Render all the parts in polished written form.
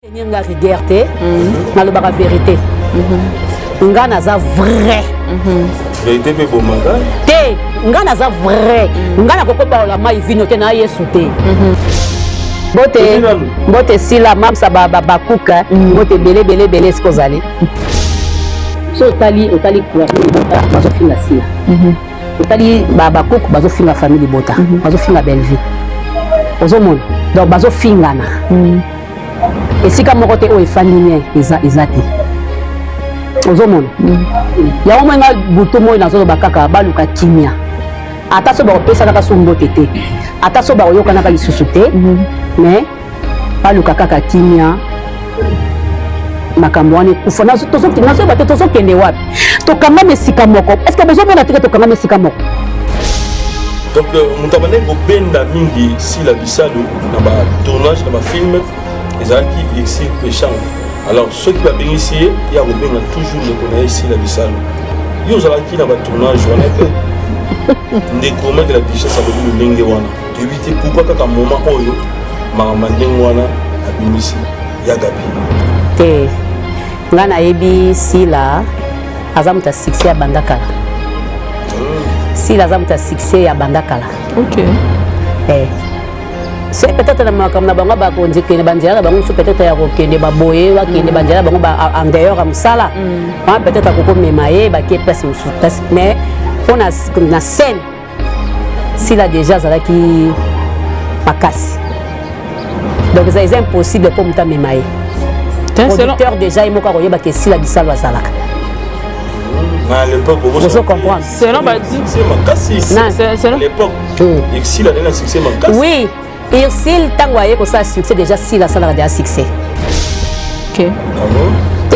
Tenir nga rigueur te nalobaka vérité nga naza vrai. Vérité mpe ebomaka. Te, nga naza vrai. Nga nakoki baola mai vino te na Yesu te. Mbote, mbote sila mamsa bakuka, mbote ebele ebele ebele esika ozali. So otali, otali libota bazofinga Sila, otali bakuku bazofinga famille libota, bazofinga Bellevie, ozomona donc bazofingana. Esika moko te oyo efandi nie eza te, ozomona yango. Moi nga butu moi nazoloba kaka baluka kimia, ata so bakopesanaka so mbote te, ata so bakoyokanaka lisusu te, mais baluka kaka kimia. Makambo wana ekufa. Nazoyeba te tozokende wapi. Tokangami esika moko. Est ce que bozomona teke tokangami esika moko? Donc moto abandaki kobenda mingi Sila Bisalu na batournage, na bafilm, ezalaki Ursule Peshanga. Alors soki babengisi ye, ye akobenga toujours ndeko na ye Sila Bisalu. Yo ozalaki na batournage wana te, ndeko Mike la Duchesse alobi lolenge wana. Toyebi te pourquoi kaka moment oyo makambo ya ndenge wana abimisi ya Gabi. Te, nga nayebi Sila aza moto ya succès ya banda kala. Sila aza moto ya succès ya banda kala. Eh. C'est peut-être na makambo na bango bakokende banzela na bango mosusu, peut-être ya kokende baboye, bakende banzela na bango en dehors ya mosala wana, peut-être akokomema ye bake place mosusu place. Mais mpo na scène, Sila déjà azalaki makasi, donc eza impossible mpo moto amema ye. Producteur déjà ye moko akoyeba ke Sila Bisalo azalaka. À l'époque, ozo comprendre? Selon succès makasi. Selon à l'époque, Ursule azali na succès makasi. Oui, Ursule ntango aye kosala succès, déjà Sila asalaka déjà succès. Ah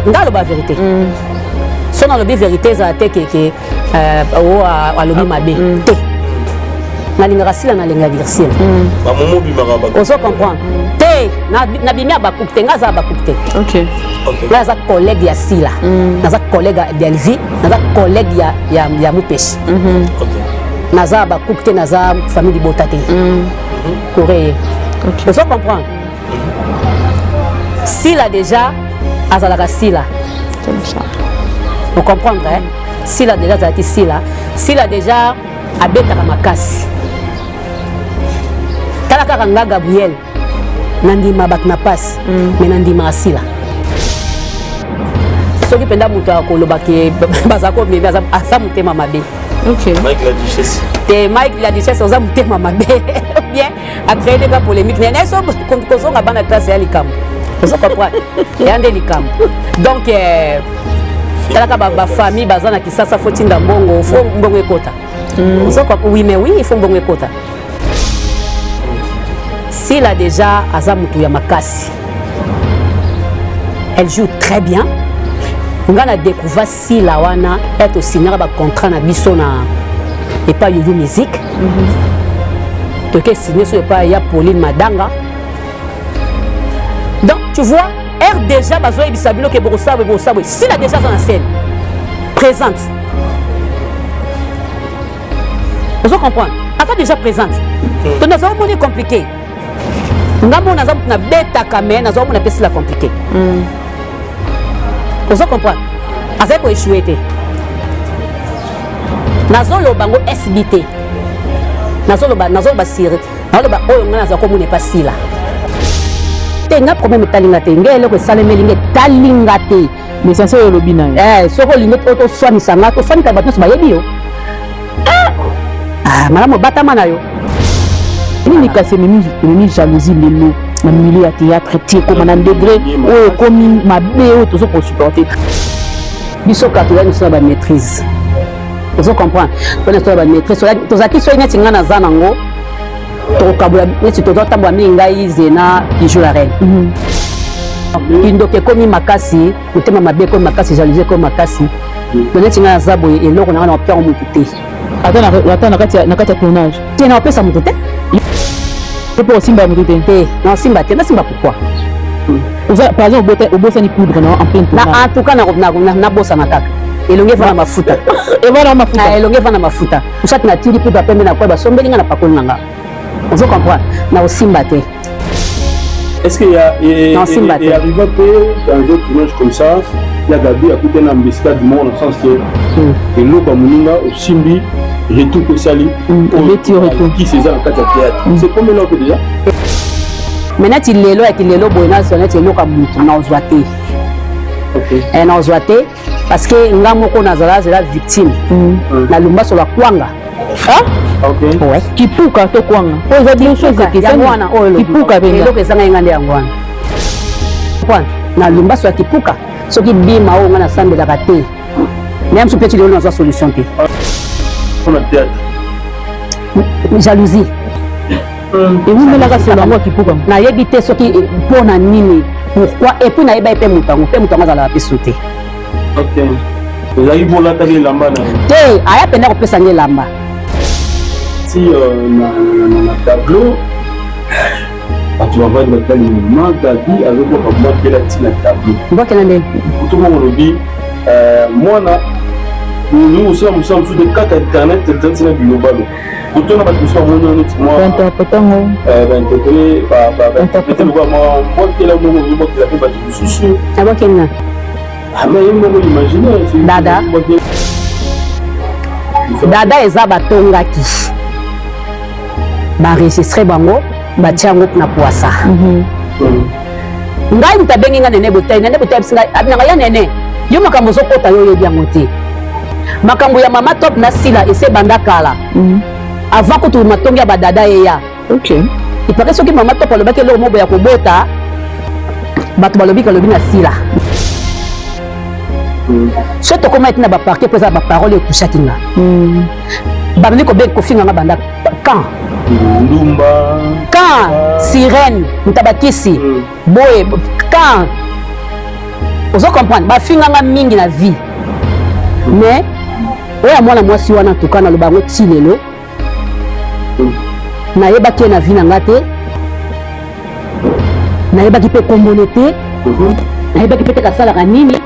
bon? Nga aloba vérité. So nalobi vérité, ezala te keke o alobi mabe te. Nalingaka Sila, nalingaka Ursule. Bamomo obimaka. Ozo comprendre te? Nabimi ya bakupe te, nga aza ya bakupe te. Nga naza collègue ya Sila, naza collègue ya Delvi, naza collègue ya Mupeshi. Naza ya bakupe te, naza famille libota te. Koreye, ozo comprendre? Sila déjà azalaka Sila, ocomprendre, hein? Sila déjà azalaki Sila. Sila déjà abetaka makasi. Tala kaka nga Gabriel, nandima bato na pasi, mais nandimaka Sila. Soki mpenza moto akoloba ke baza komemi, aza motema mabe. Mike la Duchesse. Te, Mike la Duchesse oza motema mabe bien, acréé nde ka polémique naye. So kozonga bana classe ya likambo, ozo comprendre, ya nde likambo. Donc talaka bafamille baza na Kisasa, faut tinda mbongo, faut mbongo ekota. Oui, mais oui, il faut mbongo ekota. Sila déjà aza motu ya makasi, elle joue très bien. Nga na découvert Sila wana e tosignaka bacontrat na biso na epai Yuyu Musique, toke signe so epai ya Pauline Madanga. Donc tu vois, r déjà bazoyebisa bino ke bokosala boye, bokosala boye. Sila déjà aza na scène présente, ozo comprendre, aza déjà présente. Donc nazomoni compliqué. Nga mona naza motu nabetaka, mais nazomona mpe Sila compliqué, ozo comprendre, azali koéchouer te. Nazoloba ngo SB te, nazoloba siri, nazoloba oyo ngai naza komona epa Sila te. Nga problème etalinga te, ngai eloko esalemeli nga etalinga te. L'essentiel oyo olobi na yo. Soki olingi toswanisa nga, toswanika bato nyonso bayebi yo. Ah, malamu obatama na yo. Nini kasi ememi jalousie lelo na milieu ya théâtre ti ekoma na degré oyo ekomi mabe oyo tozo kosupporter? Biso kaka toza biso na bamaîtrise, ozo comprendre, tona biso na bamaîtrise. Tozalaki soki neti ngai naza nango, tokokabola neti tozotambola mingi, ngai Zena Bijou la Reine. Kindoki ekomi makasi, motema mabe ekomi makasi, jalousie ekomi makasi. To neti ngai naza boye, eloko na ngai na opiango motu te. Ata na kati ya tournage? Te, na opesa motu te. Mpo osimba motu te? Te, na osimba te. Nasimba pourquoi? Par exemple obosani poudre na en plein tournage? En tout cas nabosana kaka elongi eva na mafuta. Eva na mafuta. Elongi eva na mafuta, soit natindi poudre pembe na kwa, basombeli nga na pakoli na nga, ozo comprendre, na osimba te. Est-ce qu'il y a Non, Simba te. et arriva mpe dans un tournage comme ça, ya Gabi akuti na embuscade moko, na sens que eloko ya moninga osimbi, retour mpe esali. Ebeti yo retour. Kisi eza na kati ya théâtre, c'est combien eloko déjà? Mais neti lelo, yaki lelo boye, nazwa neti eloko ya motu, nazwa te. Nazwa te parce que nga moko nazala zela victime na lumbaso bakwanga. Ouais. Kipuka to kwanga, po eza deux choses. Yango wana oyo elobi. Kipuka mpenza. Eloko ezanga ye nga nde yango wana. Wana na lumbaso ya kipuka, soki bima oyo nga nasambelaka te, me mosu mpe ti lelo nazwa solution te. Mpona théâtre. Jalousie. Ewumelaka solo yango ya kipuka? Nayebi te soki mpo na nini, pourquoi. Et puis nayeba ye mpe moto yango mpe, moto yango azalaka mpe su te. Ok, ezalaki mpo olataki elamba na ye? Te, aya mpenza kopesa nge elamba. Ti na tableau, bato bavandi, batali ma Gabi azokoka bwakela ntina tableau. Mbwakela ndeni? Kutu moko olobi mwana olingi kosala mosala mosusu te, kaka internet, eza ntina bilobalo kotona bato mosusu bamoni neti mwa Bainterpréter ngo. Bainterpréter, bainterpréter lokola mwa mbwakela moko, ozobwakela mpe bato mosusu. Abwakeli na? Mais ye moko imaginaire. Dada. Dada eza batongaki, baenregistrer bango, batia yango na poisa. Ngai moto abengi nga Nene Botai, Nene Botai abisi ngai, abinanga ya Nene, yo makambo ozokɔta, yo oyebi yango te. Makambo ya mama Top na Sila ese ebanda kala, avant kutu matongi ya badada eya. Ipake soki mama Top alobaki eloko moko ya kobota, bato balobi kalobi na Sila. So tokóma eti na baparquet, mpo eza na baparole etushaki nga. Bameli kobenga, kofinga nga banda quand? Ndumba. Quand sirène, moto abakisi boye, quand ozo comprendre, bafinganga mingi na vie. Mais oyo ya mwana mwasi wana, tuka naloba yango ti lelo, nayebaki ye na vie na nga te, nayebaki mpe kombone te, nayebaki mpe te kasalaka nini.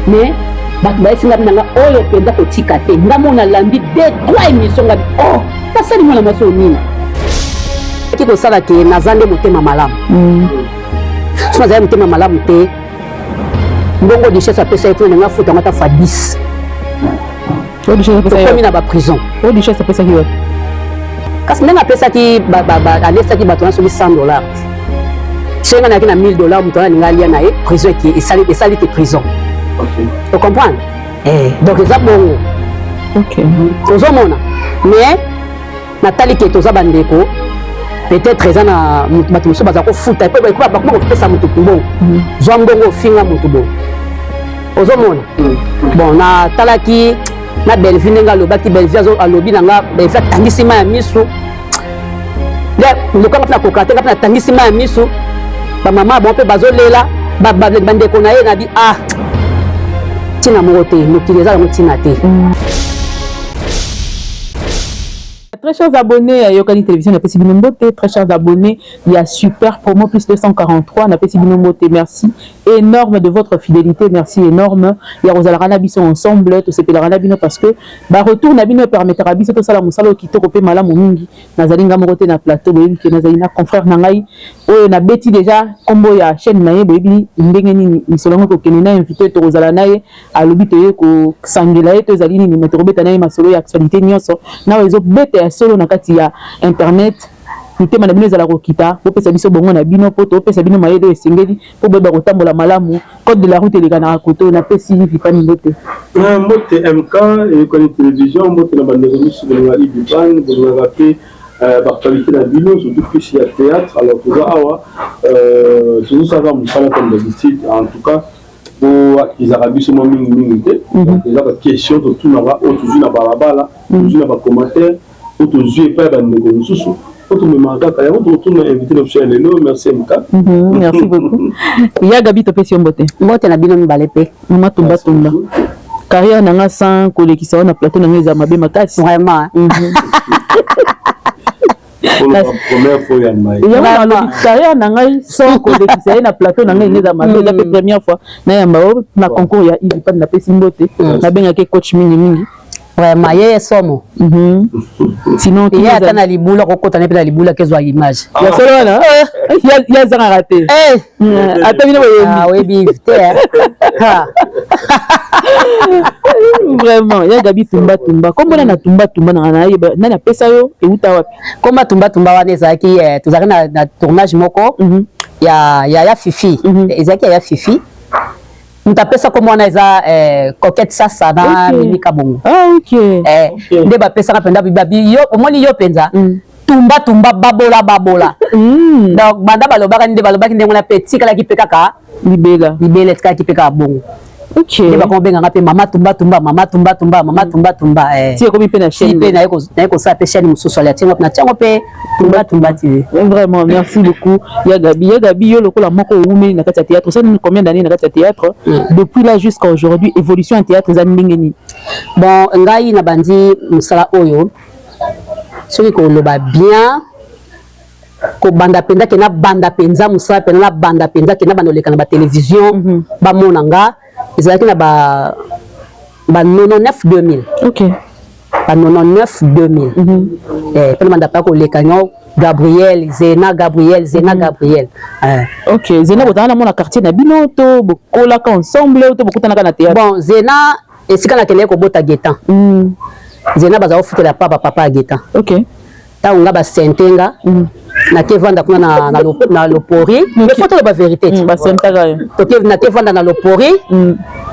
Mais bato bayesi nga na nga oyo mpenza kotika te. Nga mo nalandi deux, trois émission, nga oh, nasali mwana mwasi oyo nini ki kosala ke naza nde motema malamu. So nazali motema malamu te, mbongo duchesse apesa ye kuna, ndenge afuta yango ata fois 10, tokomi na baprison. Oyo duchesse apesaki wapi? Kasi ndenge apesaki, alesaki bato wana soki 100 $, soki nga nayaki na 1000 $, moto wana alinga alia na ye prison, eke esali te prison. Ocomprendre? Donc eza bongo. Ozomona, mais natali ke toza bandeko, peut-être eza na bato mosusu baza kofuta, bakoma kopesa motu mbongo, zwa mbongo ofinga motu boye. Ozomona, bon, natalaki na Bellevue ndenge alobaki. Bellevue alobi na nga, Bellevue atangisi mai ya misu lokanga mpe nakoka te. Nga mpe natangisi mai ya misu, bamama bango mpe bazolela, bandeko na ye. Nabi ah, ntina moko te, mokili eza yango ntina te. Très chers abonnés ya Yokani Télévision, napesi bino mbote. Très chers abonnés ya Super Promo plus 243, napesi bino mbote. Merci énorme de votre fidélité, merci énorme ya kozalaka na biso ensemble. Tosepelaka na bino parce que baretour na bino epermettra biso tosala mosala oyo kitoko mpe malamu mingi. Nazali nga moko te na plateau, boyebi ke nazali na confrère na ngai oyo nabeti déjà nkombo ya chaîne na ye. Boyebi ndenge nini misolo yango kokende na invité tokozala na ye. Alobi toye kosangela ye to ezali nini, me tokobeta na ye masolo ya actualité nyonso na oyo ezobeta ya solo na kati ya internet. Mitema na bino ezala kokita, bopesa biso bongo na bino mpo topesa bino mayele oyo esengeli mpo boyeba kotambola malamu. Code de la route elekanaka koto. Napesi Vipani mbote. Mbote MK Eyokani Télévision, mbote na bandeko nyonso bolingaka Ivipan, bolingaka mpe baactualité na bino, surtout plus ya théâtre. Alors toza awa, tozosala mosala comme d'habitude. En tout cas po ezalaka biso mwa mingimingi te, donc eza baquestion totunaka, oyo tozwi na balabala, tozwi na bacommentaire, oyo tozwi epai ya bandeko mosusu, po tomemaka kaka yango, tokotuna invité na biso ya lelo. Merci MK. Merci beaucoup ya Gabi, topesi yo mbote. Mbote na bino mibale mpe. Mama Tumbatumba, carrière na nga sans kolekisa wana plateau na nga eza mabe makasi. Vraiment. Première fois ya mai. Yango nalobi, carrière na ngai sans kolekisa ye na plateau na ngai eza mabe. Eza mpe première fois nayamba o na concours ya Ivipan. Napesi mbote, nabengaki coach mingimingi. Vraiment, ye somo. Sinon, ye ata na libula, kokota ne mpe na libula, kezwa image. Ya solo wana, ye azangaka te. Ata bino boyebi. Oyebi te. Vraiment, ya Gabi, Tumba Tumba, kombo na Tumba Tumba na nayeba nani apesa yo, euta wapi? Komba Tumba Tumba wana ezalaki, tozalaki na tournage moko ya Fifi. Ezalaki ya Fifi. Moto apesa kombo wana eza Coquette Sasa na Mimi Kabongo. Nde bapesaka mpenza babi: yo omoni, yo mpenza tumba tumba, babola babola. Donc banda balobaka, nde balobaki ndenge wana mpe etikalaki mpe kaka. Libela. Libela, etikalaki mpe kaka bongo. Nde bakoma benganga mpe mama tumba tumba, mama tumba tumba, mama tumba tumba. Ti ekomi mpe na chaîne. Mpe naye kosala mpe chaîne mosusu ali atiango na tiango mpe Tumba Tumba TV. Vraiment, merci beaucoup, ya Gabi. Ya Gabi, yo lokola moko owumeli na kati ya théâtre, osali combien d'années na kati ya théâtre? Depuis là jusqu'à aujourd'hui, évolution ya théâtre eza ndenge nini? Bon, ngai na bandi mosala oyo, soki koloba bien, kobanda mpenza ke nabanda mpenza mosala mpenza, nabanda mpenza ke nabanda oleka na batelevizio, bamona nga, ezalaki na ba 99 2000. Ba 99 2000 mpe nabanda mpa koleka nyo Gabriel Zena, Gabriel Zena, Gabriel. Ok, Zena, bozala na mona quartier na bino to bokolaka ensemble to bokutanaka na théâtre? Bon, Zena, esika nakendeki kobota Getan, Zena bazala kofutela papa, papa ya Getan. Ntango nga basente nga, nake vanda kuna na Lopori, mais faut toloba vérité. Basentaka yo? Nake vanda na Lopori,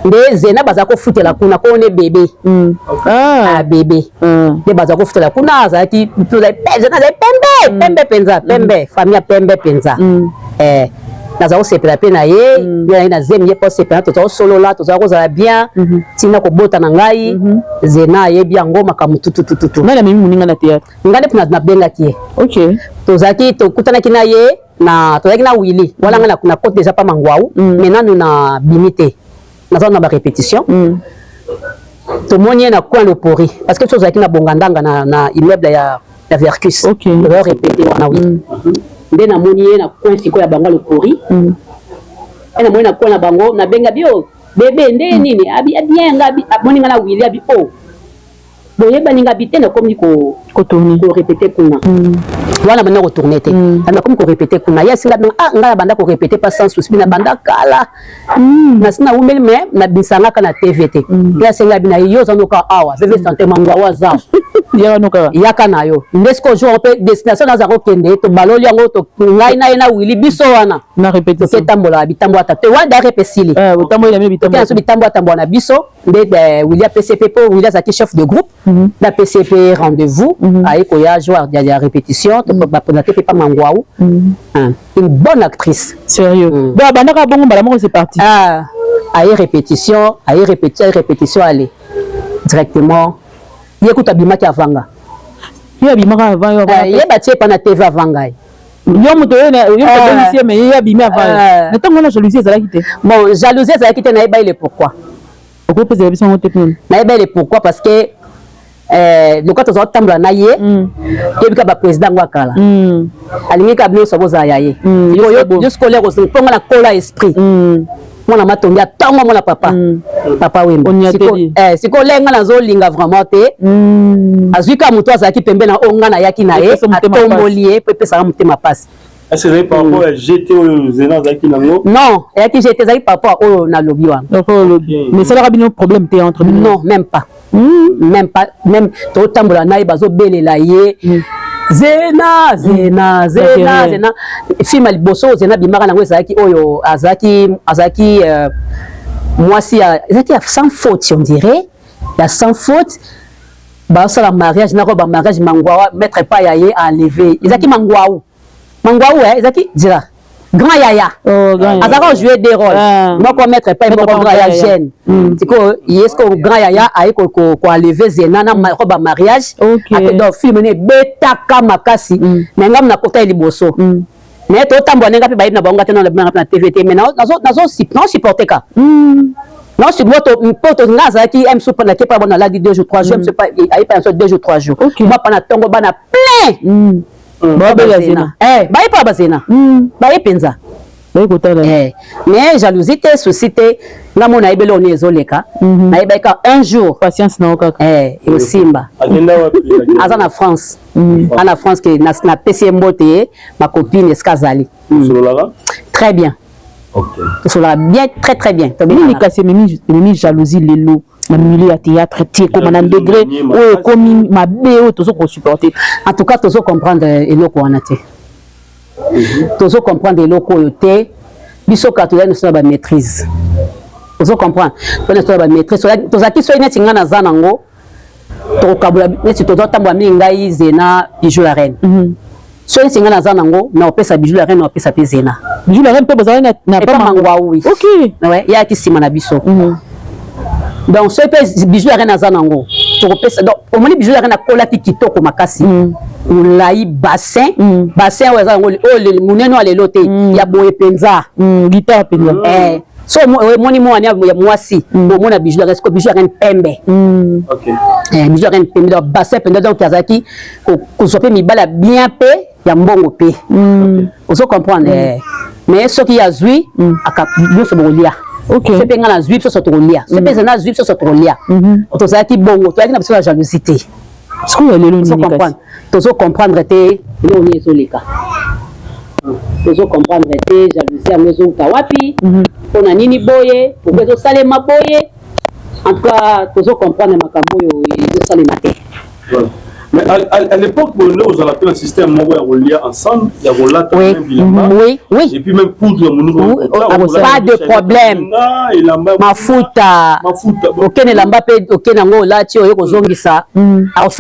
nde Zena baza kofutela kuna kone bébé. Ah, bébé, nde baza kofutela kuna. Azalaki, Zena azali pembe pembe mpenza, pembe, famille ya pembe mpenza. Naza kosepela mpe na ye, nde na ye na zemi ye mpo osepela, toza kosolola, tozala kozala bien ntina kobota na ngai. Zena ayebi yango makambo tututututu. Nani amemi moninga na théâtre? Ngai nde nabengaki ye. Tozalaki, tokutanaki na ye na, tozalaki na Willi wana. Ngai na côte déjà pa Mangwau, mais nanu na bimi te, naza na barépétition. Tomoni ye na coin Lopori, parce que tozalaki na Bongandanga na immeuble ya Vercus. Tozala répété wana, wi nde namoni ye na coin sikoyo ya bango ya Lopori. E namoni na coin na bango, nabenga bi: o bébé, nde nini? Abi bien. Nga amoni nga na Willi, abi: o boyebani? Nga bi te, nakomi kotourner. Korépéter kuna wana, banda kotourner te, nakomi korépéter kuna. Ye asinga: ah, ngai na banda korépéter pas sans souci, na banda kala, nasi nawumeli, mais nabisangaka na TV te. Ye asenga bi na ye: yo oza noka awa, veve sante Mangwa aza. Yaka na yo. Nde sikoyo jour mpe destination naza kokende, tobaloli yango, ngai na ye na Wili, biso wana toketambola bitambo ata te wana dare epesili biso. Bitambo atambola na biso nde Wili apesi mpe, mpo Wili azalaki chef de groupe, nde apesi mpe rendez-vous, aye koya jour ya répétition, baprésente mpe pa Mangwau, une bonne actrice. Sérieux? Donc abandaka bongo, mbala moko c'est parti? Ah, aye répétition, aye répétition, aye répétition, aller directement. Ye kutu abimaki avanga. Ye abimaka avant yo? Ye batie epa na TV avant ngai. Yo moto yo obengisi ye, mais ye abimi avant yo. Na ntango wana, jalousie ezalaki te? Bon, jalousie ezalaki te. Nayeba ye le pourquoi. Okopesela biso yango te mpona? Nayeba ye le pourquoi, parce que lokola tozala kotambola na ye, toyebi kaka baprésident yango ya kala, alingi kaka nyonso bozala ya ye. Yo scolaire mponga na kola esprit, mwana matongi atango, mwana papa, papa Wemba. Sikoyo le nga nazolinga vraiment te, azwi kaka moto azalaki pembe na oyo nga nayaki na ye, atomboli ye mpo epesaka motema mpasi. Est-ce que par rapport à GT oyo Zena azalaki nango? Non, eyaki GT, ezalaki par rapport à oyo nalobi wana. Mais esalaka bino problème te entre bino? Non, même pas, même pas. Même totambola na ye, bazobelela ye Zena, Zena, Zena, Zena. Film ya liboso oyo Zena bimaka nango ezalaki oyo azalaki mwasi ya, ezalaki ya Sans faute, on dirait ya Sans faute. Bazosala mariage nako, bamariage Mangwawa, maître pa ya ye enlevé, ezalaki Mangwau, Mangwau, ezalaki dira grand yaya. Azalaka kojouer deux rôles, moko maître pa, moko grand yaya jeune. Sikoyo ye, sikoyo grand yaya aye koenlever Zena na robe ya mariage. Donc film ne ebetaka makasi, mais ngamu nakota ye liboso, mais totambola ndenge mpe bayebi na bango te, na na TV te, mais nazosupporte ka non mpo nga azalaki mso mpo nake mpa bona aladi 2 jours 3 jours, mso aye pa na so 2 jours 3 jours, mwa pa na ntongo bana plein. Babela Zena. Baye mpa bazena, baye mpenza. Baye kotala. Eh, mais jalousie te, souci te, nga mo nayebeli oni ezoleka. Nayebaki kaka un jour. Patience na yo kaka. Eh, ekosimba. Akenda wapi? Aza na France. Aza na France ke napesi ye mbote ye, ma copine esika azali. Osololaka? Très bien. Tosololaka bien, très très bien. Nini kasi ememi jalousie lelo na milieu ya théâtre ti ekoma na degré oyo ekomi mabe oyo tozo kosupporter? En tout cas, tozo comprendre eloko wana te. Tozo comprendre eloko oyo te. Biso kaka tozali nyonso na bamaîtrise, ozo comprendre, tozali nyonso na bamaîtrise. Tozalaki soki neti ngai naza nango, tokokabola. Neti tozotambola mingi, ngai, Zena, Bijou la Reine. Soki neti ngai naza nango, na kopesa Bijou la Reine, na kopesa mpe Zena. Bijou la Reine mpe bozalaki na epa Mangwa, oui. Ouais, yaki nsima na biso. Donc soki mpe Bijou la Reine aza nango, tokopesa. Donc omoni, Bijou la Reine akolaki kitoko makasi, molai, bassin, bassin oyo eza yango oyo monene oyo lelo te, ya boye mpenza. Guitare mpenza. Eh, so omoni mwana ya mwasi, omona Bijou la Reine siko, Bijou la Reine pembe. Eh, Bijou la Reine pembe, donc bassin mpenza. Donc azalaki kozwa mpe mibali ya bien mpe ya mbongo mpe, ozo comprendre. Mais soki azwi, nyonso bokolia. So mpe ngai nazwi, biso tokolia. So mpe eza nazwi, biso tokolia. Tozalaki bongo, tozalaki na biso na jalousie te. Sikoyo lelo nini kasi? Tozo comprendre te eloko nini ezoleka. Tozo comprendre te jalousie yango ezouta wapi, mpona nini boye, pourquoi ezosalema boye. En tout cas, tozo comprendre makambo oyo ezosalema te. Mais à l'époque, nous avons un système moko ya kolia ensemble, ya kolata même bilamba. Oui. Et puis même poudre ya monoko. Pas de problème. Mafuta. Mafuta. Okende elamba mpe okende yango, olati, oye kozongisa,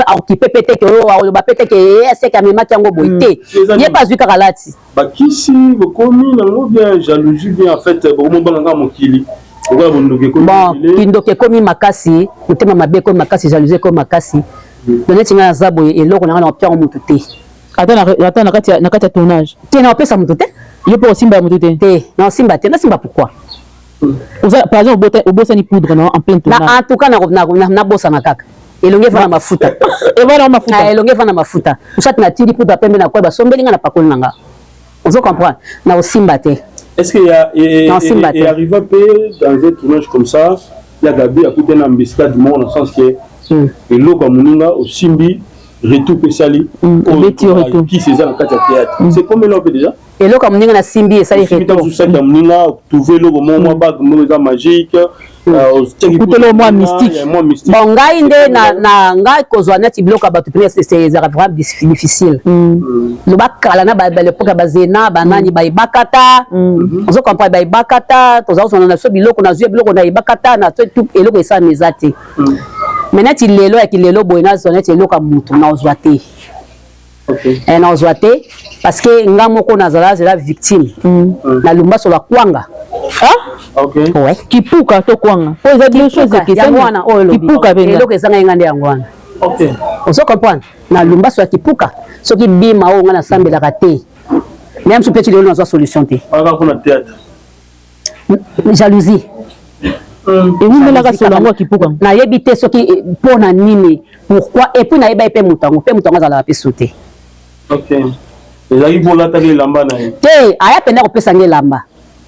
aokipe pe te ke oyo aloba pe te ke eseke amemaki yango boye te. Ye mpe azwi kaka, alati. Bakisi bokomi nango bien, jalousie bien, en fait bokomobanga mokili lokola bondoki ekomi. Bon, kindoki ekomi makasi, motema mabe ekomi makasi, jalousie ekomi makasi. Donc neti ngai naza boye, eloko na ngai na opiango motu te. Ata na kati ya tournage? Te, na opesa motu te. Yo mpe osimba ya motu te? Te, na osimba te. Nasimba pourquoi? Oza, par exemple, obosani poudre na en plein tournage? En tout cas, nabosana kaka elongi eva na mafuta. Eva na mafuta. Elongi eva na mafuta, soit natindi poudre pembe na koya, basombeli nga, na pakoli na nga, ozo comprendre, na osimba te. Est-ce qu'il y a et, et arrivé peu dans un tournage comme ça, il y a Gabi à côté na embuscade moko na sens que eloko ya moninga osimbi, retour mpe esali kisi eza na kati ya théâtre? C'est comme eloko mpe déjà. Eloko ya moninga nasimbi, esali retour. Saki ya moninga, trouve eloko moko, mwa bague moko eza magique. Kutelo mwa mystique. Bon, ngai nde na ngai kozwa neti biloko ya bato pene, ezalaka vraiment difficile. Loba kala na balepoke ya bazena, banani, bayebakata, ozo comprendre, bayebakata, toza kozwana na biso biloko, nazwi biloko nayebakata na eloko esalama eza te. Mais neti lelo ya kilelo boye, nazwa neti eloko ya motu, nazwa te. Nazwa te parce que nga moko nazala zela victime na lumbaso bakwanga. Ouais. Kipuka to kwanga, po eza deux choses ekesani. Yango wana oyo kipuka mpenza. Eloko ezanga ye nga nde yango wana, ozo comprendre, na lumbaso ya kipuka. Soki bima oyo nga nasambelaka te, mais mosu mpe ti lelo nazwa solution te. Jalousie. Ewumelaka solo yango ya kipuka? Nayebi te soki mpo na nini, pourquoi. Et puis nayeba ye mpe moto yango, mpe moto yango azalaka mpe su te. Ezalaki mpo olataki elamba na ye? Te, aya mpenza kopesa nga elamba.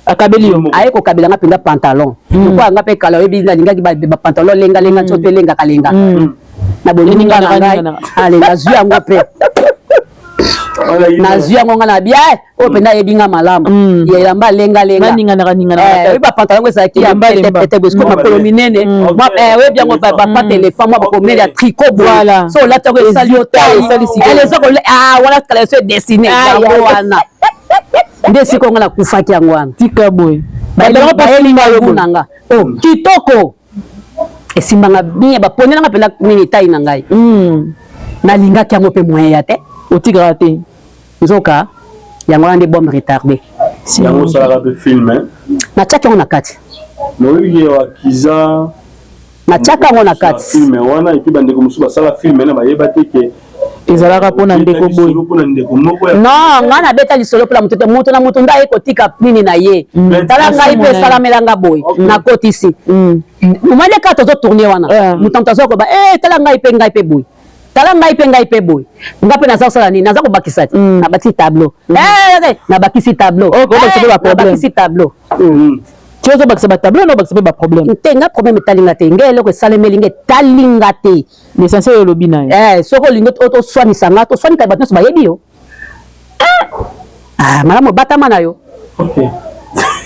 Akabeli yo? Aye kokabela nga mpenza pantalon. Lokola nga mpe kala, oyebi, nalingaki bapantalon lengalenga, nzoto elengaka lenga na boninga na ngai. Ale, nazwi yango mpe nazwi yango nga na bia oyo mpenza ayebi nga malamu ya elamba alengalenga. Oyebi bapantalon yango ezalaki ya petepete boye, siko makolo minene, oyebi yango, bapatte éléphant, mwa makolo minene ya tricot boye. So olati yango, esali yo taille, eza wana kala so edessine yango wana nde esika ngo nakufaki yango wana. Tika boye. Bayelinga yo na nga kitoko, esimbanga bien, baponelanga mpenza nini tai na ngai. Nalingaki yango mpe moyen ya te. Otikaka te. Nzoka yango wana nde bombe retardé. Yango osalaka mpe film? Natiaki yango na kati. Moyebi wakiza. Natiaka yango na kati. Film wana, et puis bandeko mosusu basala film na bayeba te ke ezalaka mpona ndeko boye. Mpona ndeko moko. Non, ngai nabeta lisolo mpona moto te. Moto na moto nde aye kotika nini na ye. Tala, ngai mpe esalamelanga boye, nakotisi omoni kaka tozotourne wana, moto moto azokoba: "E, tala, ngai mpe, ngai mpe boye." Tala ngai mpe, ngai mpe boye, nga mpe naza kosala nini? Naza kobakisa te. Nabakisi tableau, nabakisi tableau, nabakisi tableau. Ti ozobakisa batableau na obakisa mpe baproblème. Te, nga problème etalinga te. Nge eloko esalemeli nge etalinga te. L'essentiel oyo olobi na ye. Soki olingi toswanisa nga, toswanika. Bato nyonso bayebi yo. Ah, malamu batama na yo.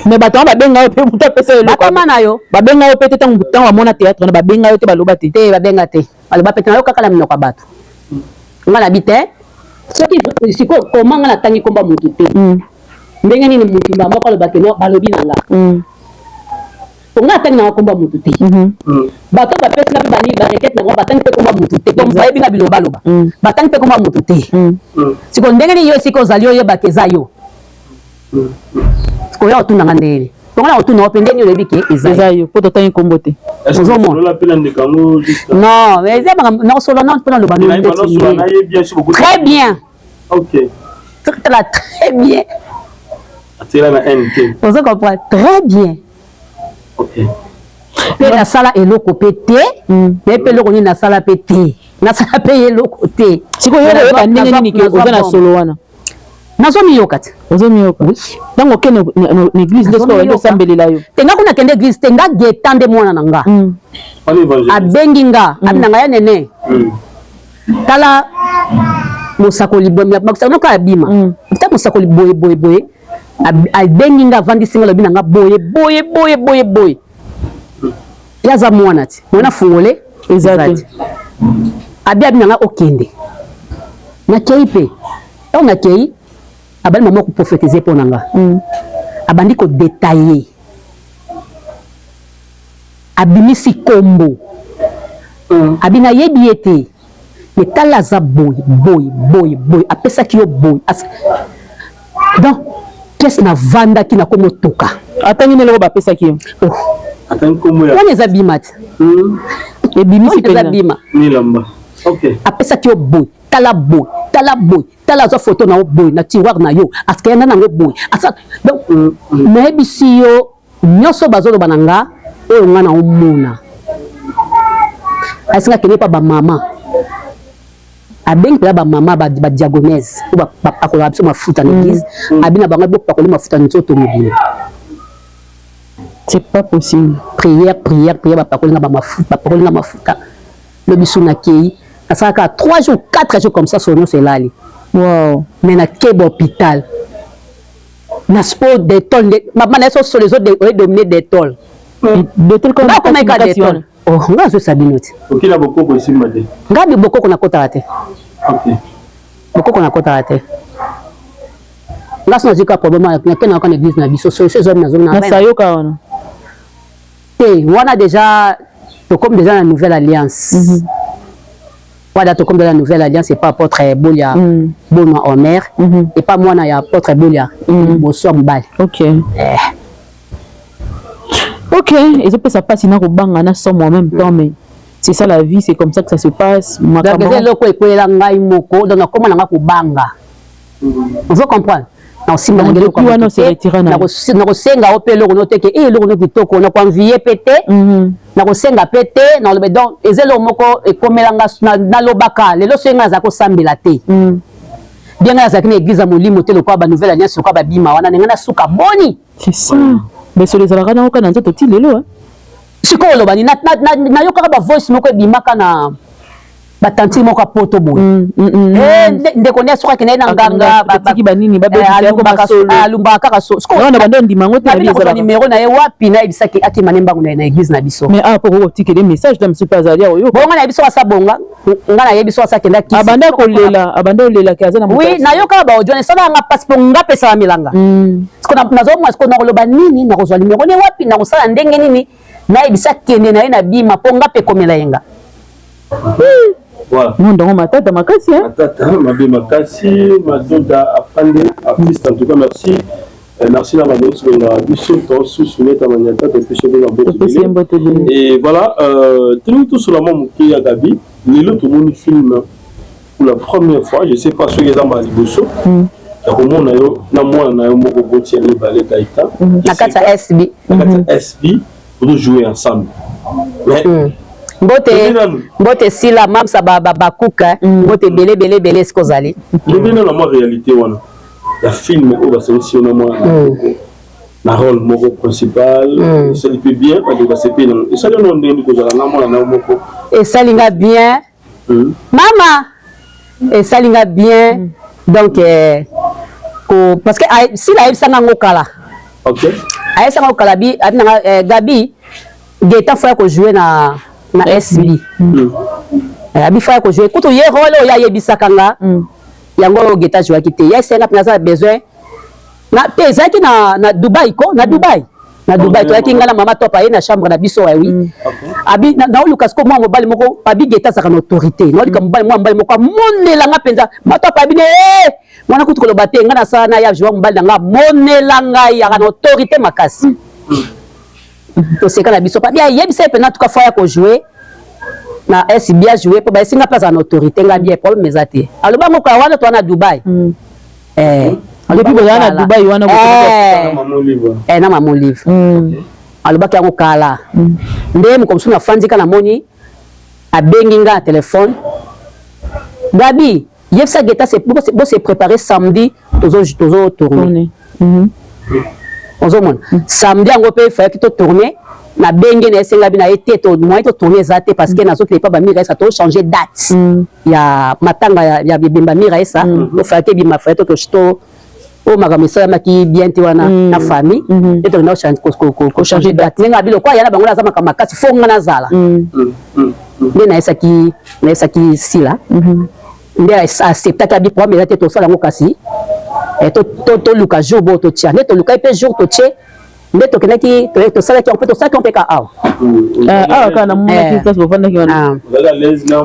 Mais bato wana babenga yo mpe, moto apesa yo eloko. Batama na yo. Babenga yo mpe te? Ntango bamona théâtre wana, babenga yo te, baloba te? Te, babenga te, baloba mpe te. Nayo kaka na minoko ya bato. Nga nabi te. Soki sikoyo koma nga natangi komba motu te, ndenge nini motu na moko aloba ke no balobi na nga? Po nga atangi nanga komba motu te. Bato bapesi nga mpe banini, barequête nango, batangi mpe komba motu te. Comme bayebi nga bilobaloba, batangi mpe komba motu te. Sikoyo ndenge nini yo esika ozali oyebaka eza yo? Sikoyo otunanga ndenge nini? Tonga na kotuna yo mpe, ndenge nini oyebi ke eza yo? Po totangi kombo te. Ozomona, non, mais eza makambo nakosolola nano mpo naloba très bien. Tala très bien. Ozo comprendre très bien mpe nasala eloko mpe te. Naye mpe eloko nini nasala mpe te, nasala mpe eloko te. Sikoyo oyeba ndenge nini ke oza na solo wana? Nazomiyoka te. Ozomiyoka? Oui. Ntango okende na église nde sikoyo oyende osambelela yo? Te, nga kuna kende église te. Nga Geta nde mwana na nga abengi nga, abi na nga ya nene: "Tala mosakoli noka abima ta mosakoli boye boye boye." Abengi nga, avandisi nga, alobi na nga boye boye boye boye boye. Ye aza mwana ti mwana fungole. Eza te. Abi na nga okende. Nakei mpe. Ntango nakei, abandi mama koprophétiser mpo na nga. Abandi kodétailler, abimisi kombo. Abi nayebi ye te, me tala, aza boye boye boye boye, apesaki yo boye. Donc pièce navandaki, nakomotoka. Atangi nde eloko bapesaki yo? Oh. Wana eza bima te. Ebimisi. Eza bima. Apesaki yo boye, tala boye, tala boye, tala, azwa foto na yo boye na tiroir na yo, askeyanda nango boye. Donc nayebisi yo nyonso bazoloba na nga oyo nga na omona. Asinga kende mpa bamama, abengi mpela bamama badiagonese oyo bapakolaka biso mafuta na église. Abi na bango: "Bopakoli mafuta nzoto mobimba." C'est pas possible. Prière, prière, prière, bapakoli nga bamafuta, bapakoli nga mafuta. Lobi so nakei, nasalaka 3 jours, 4 jours comme ça, solo nyonso elali. Mais nakeba hôpital na sport Dettol nde mama na ye so solo ezodominer Dettol. Dettol. Ngakomeka Dettol. Oh, nga azosa bino te. Okila bokoko esimba te. Nga bi bokoko nakotaka te. Bokoko nakotaka te. Nga so nazwi ka problème, nakendaka na église na biso, solution ezwami, nazongi na nasayoka wana. Te, wana déjà tokomi déjà na nouvelle alliance. Wana tokomi déjà na nouvelle alliance epa apôtre Bolia. Bonwa Omer. Epa mwana ya apôtre Bolia, boso ya mobali. Ok, ezopesa mpasi na kobanga na somo en même temps, mais c'est ça la vie, c'est comme ça que ça se passe. Donc eza eloko ekweyela ngai moko, donc nakóma na nga kobanga, ozo comprendre? Nakosenga o mpe eloko no te ke e eloko no kitoko, nakoenvier mpe te, nakosenga mpe te, naloba. Donc eza eloko moko ekomelanga. Nalobaka lelo, soki ngai nazala kosambela te bien, ngai nazalaki na église ya molimo te lokola banouvelle alliance, lokola babima wana, ndenge nasuka boni. C'est ça, mais solo ezalaka nango kaka na nzoto ti lelo. Sikoyo oloba nini? Nayokaka bavoice moko ebimaka na batantine moko ya poto boye. Ndeko nde soki akende na nganga, alumbaka kaka. Solo numéro na ye wapi? Nayebisaki akima ne mbangu na église na biso. Mais awa mpo kokotikele message ta mosusu mpe azali oyo. Bonga nayebi so asa bonga, nga nayebi so asa akenda. Abanda kolela, abanda olelaki, aza na Oui, nayokaka baaudio, esalaka nga mpasi mpo nga mpe esalamela nazomona. Sikoyo nakoloba nini? Nakozwa numéro ne wapi? Nakosala ndenge nini? Nayebisa kende na ye na bima mpo nga mpe ekomela ye nga. Voilà. Monde yango matata makasi. Matata mabe makasi. Madoda Afande artiste, en tout cas merci. Merci na bango nyonso bolingaka biso. Tosusu neta manyata, topesi yo mbote. Et voilà, tolingi tosola mwa moke ya Gabi. Lelo tomoni film pour la première fois, je sais pas soki eza mbala liboso ya komona yo na mwana na yo moko boti ya mibale, Gaïta. Na kati ya SB. Na kati ya SB, ozojouer ensemble, mais Mbote, mbote Sila, mamsa ba ba bakuka, mbote ebele ebele ebele esika ozali. Lobi nano mwa réalité wana ya film oyo basangisi yo na mwana na rôle moko principal, esali mpe bien, bato basepeli nango. Esali ono ndenge kozala na mwana na yo moko? Esali nga bien. Mama, esali nga bien. Donc parce que Sila ayebisanga yango kala. Ayebisanga yango kala, bi abi nanga Gabi, Geta faut ya kojouer na SB. Abi faut ya kojouer kutu ye rôle oyo ayebisaka nga yango oyo Geta jouaki te. Ye esenga mpe naza na besoin na te, ezalaki na Dubai ko, na Dubai, na Dubai toyaki, nga na mama Top, aye na chambre na biso oui. Abi naoluka siko mwa mobali moko, abi Geta azalaka na autorité, naoluka mobali, mwa mobali moko amonelanga mpenza. Mama Top abi ne mwana kutu koloba te, nga nasala na ya joa, mobali na nga amonela ngai, aka na autorité makasi. Toseka na biso, pabi ayebisa ye mpenza tuka faut ya kojouer na SB, ajouer mpo bayesinga mpe azala na autorité. Nga bien, problème eza te. Aloba ngo kaka wana toa na Dubai. Depuis bozala na Dubai wana? Na mama Olive. Alobaki yango kala. Nde moko mosusu nafandi ka, namoni abengi nga na telefone: "Gabi, yebisa Geta bo se préparer, samedi tozo tourner." Ozomona, samedi yango mpe fayaki totourner. Nabenge na esenga bi na ye te, moyen totourner eza te, parce que nazokende epa bamira esa, tochange date ya matanga ya ebemba mira esa, tofayaki ebima faye to oyo makambo esalamaki bien te wana na famille nde tokenda kochange date. Ndenge abi lokwa ya na bango naza makambo makasi, faut nga nazala. Nde nayesaki Sila, nde acceptaki, abi problème eza te, tosala yango. Kasi toluka jour bo totia, nde tolukaki mpe jour totie, nde tokendaki, tosalaki yango mpe, tosalaki yango mpe ka awa. Awa kaka namonaki place bovandaki wana.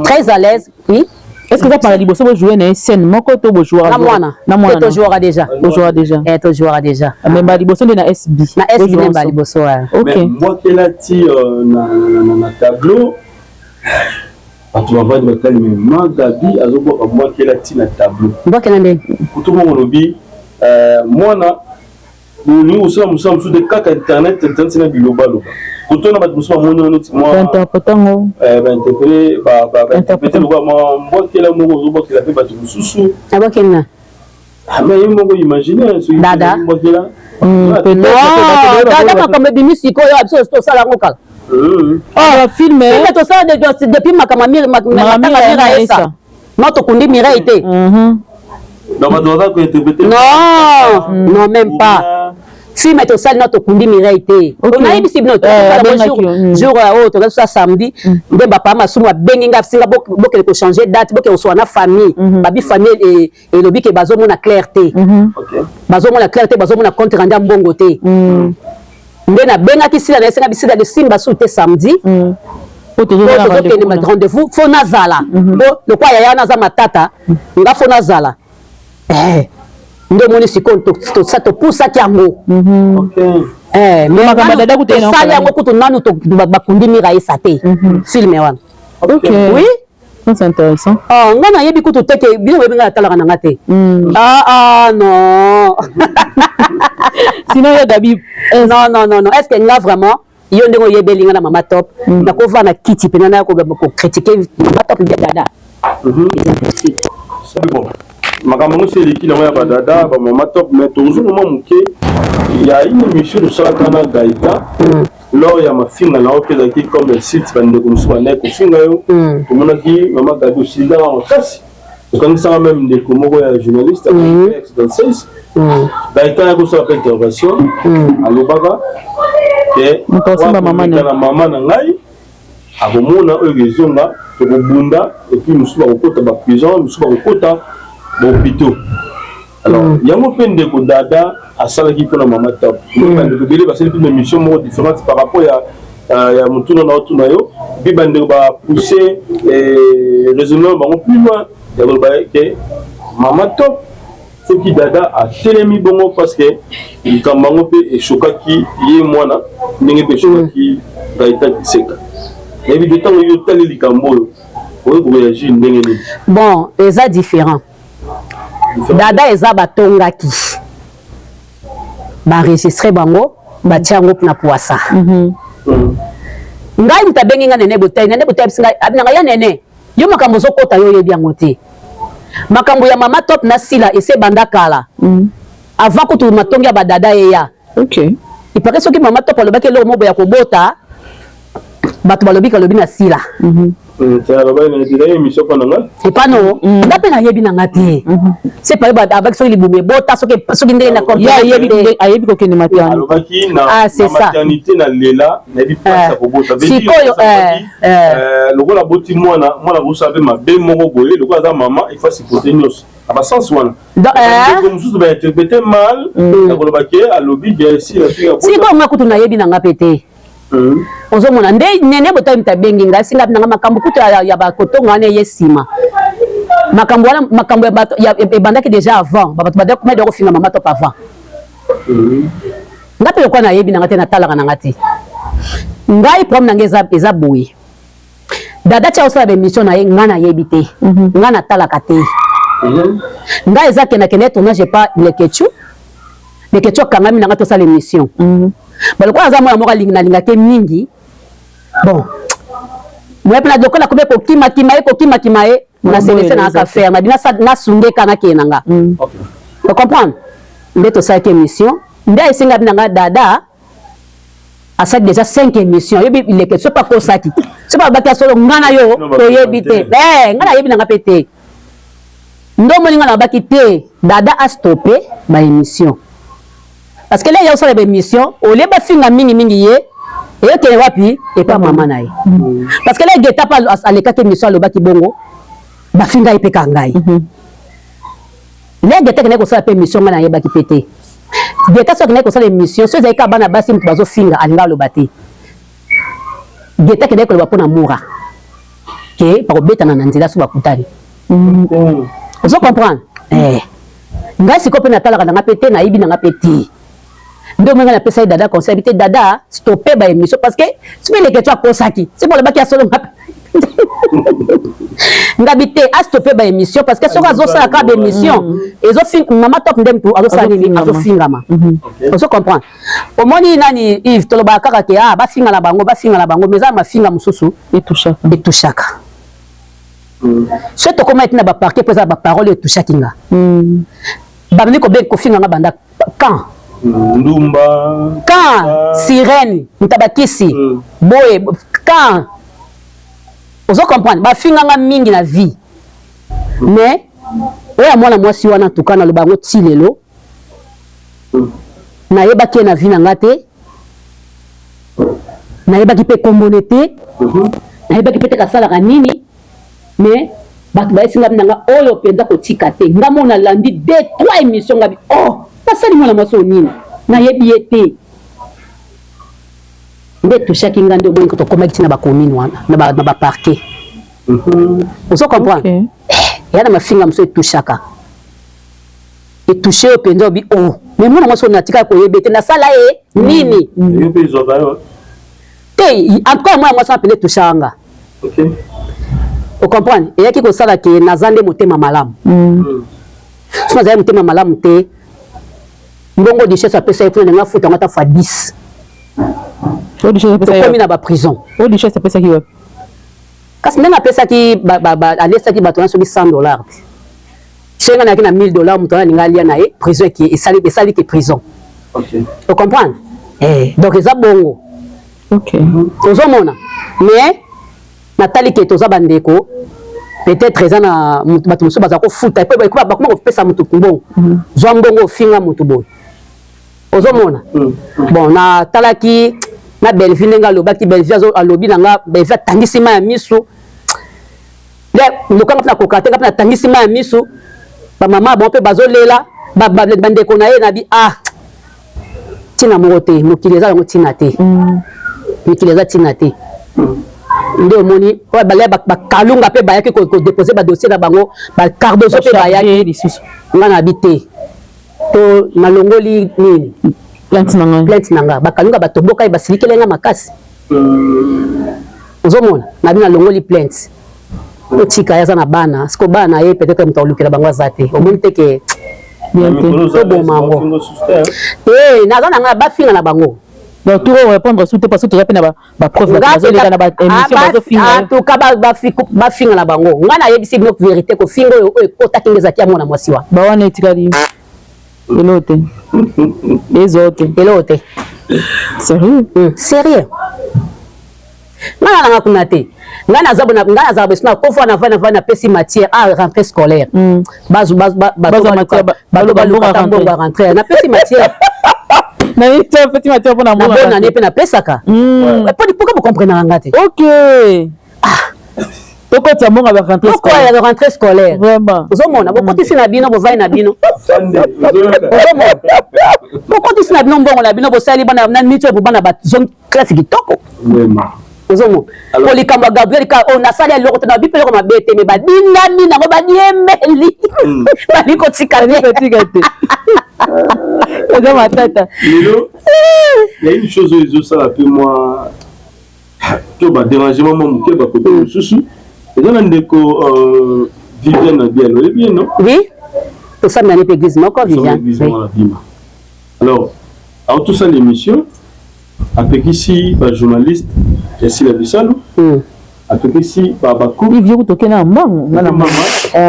Très à l'aise, oui. Est-ce que eza par liboso bojouer na ye scène moko to bojouaka? Na mwana? Na mwana. Tojouaka déjà. Bojouaka déjà? Eh, tojouaka déjà. Mais ba liboso nde na SB? Na SB nde ba liboso. Ok. Mbwakela ti na tableau, bato bavandi batali, mais ma Gabi azobwaka mbwakela ti na tableau. Mbwakela ndenge? Kutu moko olobi mwana olingi kosala mosala mosusu te, kaka internet, internet na bilobaloba. Kotona bato mosusu bamoni yo neti mwa Bainterpréter yango. Bainterpréter, bainterpréter lokola mwa mbwakela moko ozobwakela mpe bato mosusu. Abwakeli na? Mais ye moko, imagine soki Dada. mbwakela. Dada, makambo ebimi sikoyo, biso tosala yango kala. Film. Filme tosala depuis makambo matanga Mira esa no, tokundi Mireille te. Donc bato baza kointerpréter. Non, non, même pas. Film tosali no, tokundi Mireille te. Nayebisi bino jour oyo tozali tosala samedi, nde bapapa Masumu abengi nga, singa bokende kochanger date, bokende kosola na famille. Babi famille elobi ke bazomona clair te, bazomona clair te, bazomona compte rendu ya mbongo te. Nde nabengaki Sila, na esenga bisila de simba su te samedi tozokende rendez-vous, faut nazala po lokwa yaya naza matata, nga faut nazala. Nde omoni sikoyo topusaki yango, tosali yango kutu nanu bakundi Mira esa te, film wana. Oui. C'est intéressant. Ah, nga nayebi kutu te ke bino boyebi nga natalaka na nga te. Ah ah, non. Sinon yo Gabi? Non, non, non, non. Est-ce que nga vraiment, yo ndenge oyebeli nga na mama Top, nakova na kiti mpena na kocritiquer mama Top bien dada? Eza impossible. Bon, makambo yango esi eleki nango ya badada, bamama Top, mais tozonga mwa moke ya une émission tosalaka na Gaïta lors ya mafinga na yo mpe ezalaki comme site, bandeko mosusu bandaki kofinga yo. Tomonaki mama Gabi osilikaka makasi, okangisaka même ndeko moko ya journaliste accident. Gaïta ayaki kosala mpe intervention, alobaka ke na mama na ngai akomona oyo ezonga, tokobunda, et puis mosusu bakokota baprison, mosusu bakokota bahôpitaux. Alors yango mpe ndeko Dada asalaki mpona mama Top. Bandeko ebele basali mpe émission moko différente par rapport ya motuna na otuna yo, mpe bandeko bapousse raisonnement bango plus loin ya koloba ke mama Top, soki Dada atelemi bongo, parce que likambo yango mpe eshokaki ye mwana ndenge mpe eshokaki Gaita Kiseka. Nayebi te, ntango yo otali likambo oyo, oyo koréagir ndenge nini? Bon, eza différent. Dada eza batongaki, baenregistrer bango, batia yango na poisa. Ngai moto abengi ngai Nene Botayi, Nene Botayi ayebisi ngai, abi na ngai ya Nene, yo makambo ozokota yo oyebi yango te. Makambo ya mama Top na Sila esi ebanda kala. Avant kutu matongi ya ba dada eya. Okay. Il paraît soki mama Top alobaki eloko moko ya kobota, bato balobi kalobi na Sila. Epa no nga mpe nayebi na nga te se pale abaki soki libumu ebota soki soki ndenge na comprendre ayebi kokende maternité alobaki na ah, c'est ça maternité na lela nayebi place ya kobota sikoyo lokola aboti mwana mwana akosala mpe mabe moko boye lokola aza mama il faut supporter nyonso na basense wana ndeko mosusu bainterprete mal na koloba ke alobi bien sikoyo nga kutu nayebi na nga mpe te ozomona nde nene botayi moto abengi ngai singa nanga makambo kutu ya bakotonga wana eye nsima makambo wana makambo ya bato ebandaki déjà avant bato badakoma da kofinga mama top avant nga mpe lokola nayebi nanga te natalaka nanga te ngai problème nanga eza, eza boye dada tia osala baémission na ye ngai nayebi te ngai natalaka te ngai eza kendakende tournage epa lekechu lekechu akangami nanga tosala émission balokola aza mwana moko alingi nalingaki mingi bon moye mpe lokola akomi kokimakima ye kokimakima ye na selese na aka faire nabi nasungeka nakende na nga ocomprendre nde tosalaki émission nde ayesingabi na nga dada asali déjà 5 émissions oyebi leke soki akosaki soki alobaki ya solo nga na yo toyebi te nga nayebi na nga mpe te nde omoni nga nalobaki te dada astoppe baémission parce que leye osala baémission olie bafinga mingimingi ye eyokende wapi epa mama na ye parce que le geta mpe alekaki émission alobaki bongo bafinga ye mpe ka ngai le geta akendaki kosala mpe émission ngai nayebaki mpe te geta soki akendaki kosala émission so ezalaki kaka bana basi moto bazofinga alinga aloba te geta akendaki koloba mpo na mura ke bakobetana na nzela so bakutani ozo comprendre eh. Ngai sikoyo mpe natalaka nanga mpe te nayebi nanga mpe te nde omoi ngai napesaki dada conseil te dada stoppe ba émission parce que soki eleke to akosaki soki olobaki ya solo ngabi te astoppe ba émission parce que soki azosala kaka ba émission ezofi mama top nde mutu azosala nini azofingama ozo comprendre omoni nani Yves tolobaka kaka ke ah bafinga na bango bafinga na bango mais eza mafinga mosusu etushaka soki tokoma eti na baparquet mpo eza baparole etushaki nga bamemi kobenga kofinga nga banda quand ndumba quand sirène ntabakisi boye quand ozo comprendre bafinga nga mingi na vie mais oyo ya mwana mwasi wana tuka naloba yango ti lelo nayebaki ye na vie na nga te nayebaki mpe kombone te nayebaki mpe te kasalaka nini mais bato bayesi nga na nga oyo mpenza kotika te nga mo nalandi deux trois émission ngabi oh basali mwana mwasi oyo nini nayebi ye te nde etushaki nga nde omoni tokomaki ntina bacommune wana na baparquet ozo comprendre eya na mafinga mosusu etushaka etouche yo mpenza obi oh mais mwana mwasi oyo natikala koyeba ete nasala ye nini te en tout cas mwana mwasi wana mpenza etushaka nga ocomprendre eyaki kosala ke naza nde motema malamu so nazali motema malamu te mbongo duchesse apesa ye kuna ndenge afuta yango ata fois 10 tokomi na baprison kasi ndenge apesaki alesaki bato wana soki 100 $ te soki nga nayaki na 1000 $ moto wana alinga alia na ye prison esali ke prison ocomprendre donc eza bongo ozomona mais natali ke toza bandeko peut-être eza na bato mosusu baza kofuta bakoma kopesa motu mbongo zwa mbongo ofinga motu boye ozomona bon natalaki na Bellevue ndenge alobaki Bellevue alobi na nga Bellevue atangisi mai ya misu nde lokanga mpe nakoka te nga mpe natangisi mai ya misu bamama bango mpe bazolela bandeko na ye nabi ah ntina moko te mokili eza yango ntina te mikili eza ntina te nde omoni oyo bale bakalunga mpe bayaki kodepose badossier na bango bacardozo mpe bayaki nga na bi te to nalongoli nini plainte na ngai plainte na nga bakalunga batomboka ye basilikele nga makasi ozomona nabi nalongoli plainte otika ye aza na bana siko bana na ye peut-être moto akolukela bango aza te omoni te ke toboma yango te naza na ngai bafinga na bango. Donc tour répondre sous te parce que toza pe na ba preuve bazoleka na ba émission bazofinga. En tout cas bafinga na bango, ngai nayebisi bino vérité, kofinga oyo oyo ekotaki nde ezalaki ya mwana mwasi wana. Bawana etikali eloko te, ezo te. Eloko te. Sérieux? Sérieux, ngai nalanga kuna te. Ngai naza ngai nazala beso na kofa na vai napesi matière à rentrée scolaire, bato balukaka mbongo ya rentrée, napesi matière. Napesi matière mpona mbongo nani mpe napesaka. Pourquoi bocomprenaka nga te? Ok, tokotisa mbongo ya rentrée. Ya rentrée scolaire. Vraiment. Ozomona, bokotisi na bino, bovai na bino, ozomona, bokotisi na bino mbongo na bino, bosali bana na miti oyo, bana bazongi classe kitoko. Ozomona, po likambo ya Gabriel ka oyo nasali eloko te, na bipe eloko mabe te, me badingami nango, badiembeli, bali kotika te. Kotika te, eza matata. Lelo ya une chose oyo ezosala mpe mwa to badérangement mwa moke bakote mosusu, eza na ndeko Viviane na Biel, oyebi ye, non? Oui, tosambela mpe église moko, Viviane. Église moko na Bima. Alors aotosala émission, apekisi bajournaliste ya Sila Bisalu, apekisi babaku. Ivie kutoke na mbangu, nga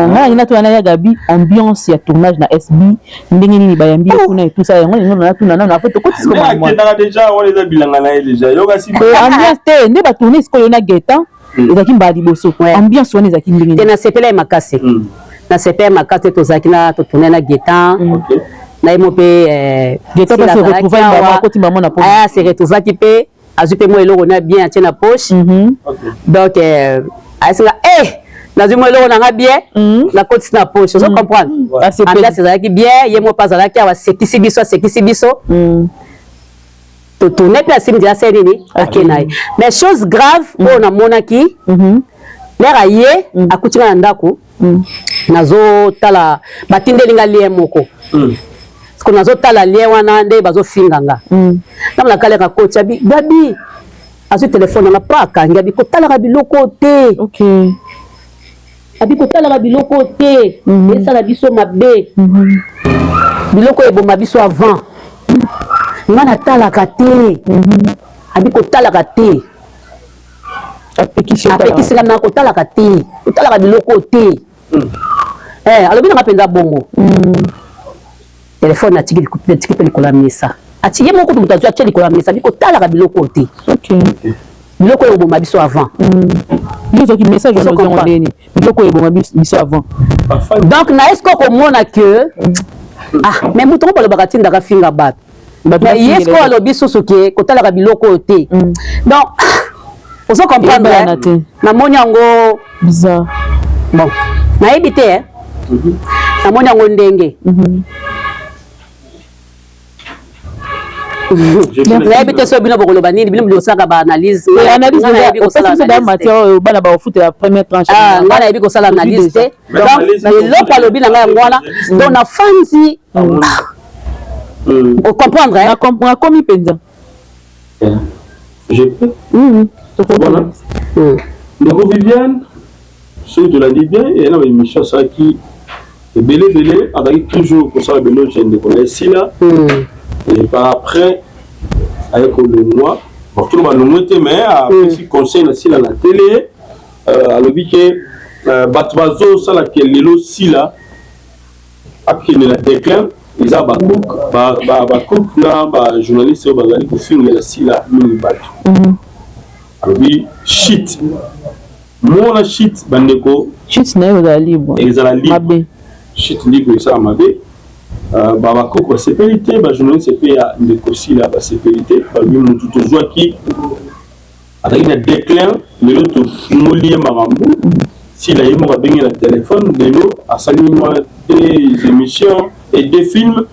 nangi natuna na ya Gabi, ambiance ya tournage na SB ndenge nini? Bayambi ye kuna etusa yango ningo natuna nano, apo tokoti. Akendaka déjà wana, eza bilanga na ye déjà, yokasi. Ambiance te nde batourne sikoyo na Gaetan, ezalaki mbala liboso, ambiance wana ezalaki ndenge? Te, nasepela ye makasi, nasepela ye makasi. Tozalaki na totourne na Gaetan na ye mo mpe. Gaetan se retrouva akoti mama na Se retrouvaki mpe, azwi mpe mwa eloko na bien, atie na poche. Donc ayesinga e nazwi mwa eloko nanga bien, nakotisi na poche, ozo comprendre. Ambiance ezalaki bien, ye mo mpe azalaki awa, asekisi biso, asekisi biso. Totourne mpe, asimi nzela, asali nini, ake na ye. Mais chose grave oyo namonaki, l'heure aye, akuti nga na ndako, nazotala, batindeli nga lien moko. Parce nazotala lien wana nde bazofinga nga. Ntango nakaleka koti, abi Gabi azwi telefone nanga mpo akangi, abi kotalaka biloko te, abi kotalaka biloko te, esala biso mabe, biloko eboma biso avant. Nga natalaka te, abi kotalaka te. Apekisi nga na kotalaka te, kotalaka biloko te. Alobi nanga mpenza bongo. Telefone atiki mpe likolo ya mesa, ati ye moko moto azwi, atie likolo ya mesa, abi kotalaka biloko te, biloko oyo eboma biso avant. Ozwaki message wana, ozongo ndeni biloko oyo eboma biso avant? Donc na est ce que okomona que ah, mais moto ngo balobaka tindaka finga bato, mais ye ce alobi susu ke kotalaka biloko oyo te. Donc ozo comprendre, namoni yango bizarre. Bon, nayebi te, namoni yango ndenge nayebi te. So bino bokoloba nini? Bino bosalaka baanalyse. Bana bakofutela première tranche. Ngai nayebi kosala analyse te. Donc eloko alobi na ngai yango wana. Donc nafanzi, ocomprendre. Nakomi mpenza. Je peux. Voilà. Ndeko Viviane, soki tolandi bien, eya na baémission asalaki ebele ebele, azalaki toujours kosala baéloge ya ndeko na esila. Et par après aye kolongwa, bon, tolo balongwe te, mais apesi conseil na Sila na télé. Alobi ke bato bazosala ke lelo Sila akende na déclin, eza bacook bacook na bajournaliste oyo bazali kofingela Sila mingi. Bato alobi shit mona shit, bandeko. Shit na ye ozala libre. Ezala libre, shit libre esala mabe. Babakoko basepeli te, bajournaliste mpe ya ndeko Sila basepeli te. Balobi motu tozwaki azalaki na déclin, lelo tofungoli ye makambo. Sila ye moko abengi na telefone, lelo asali mwa deux émissions et deux films,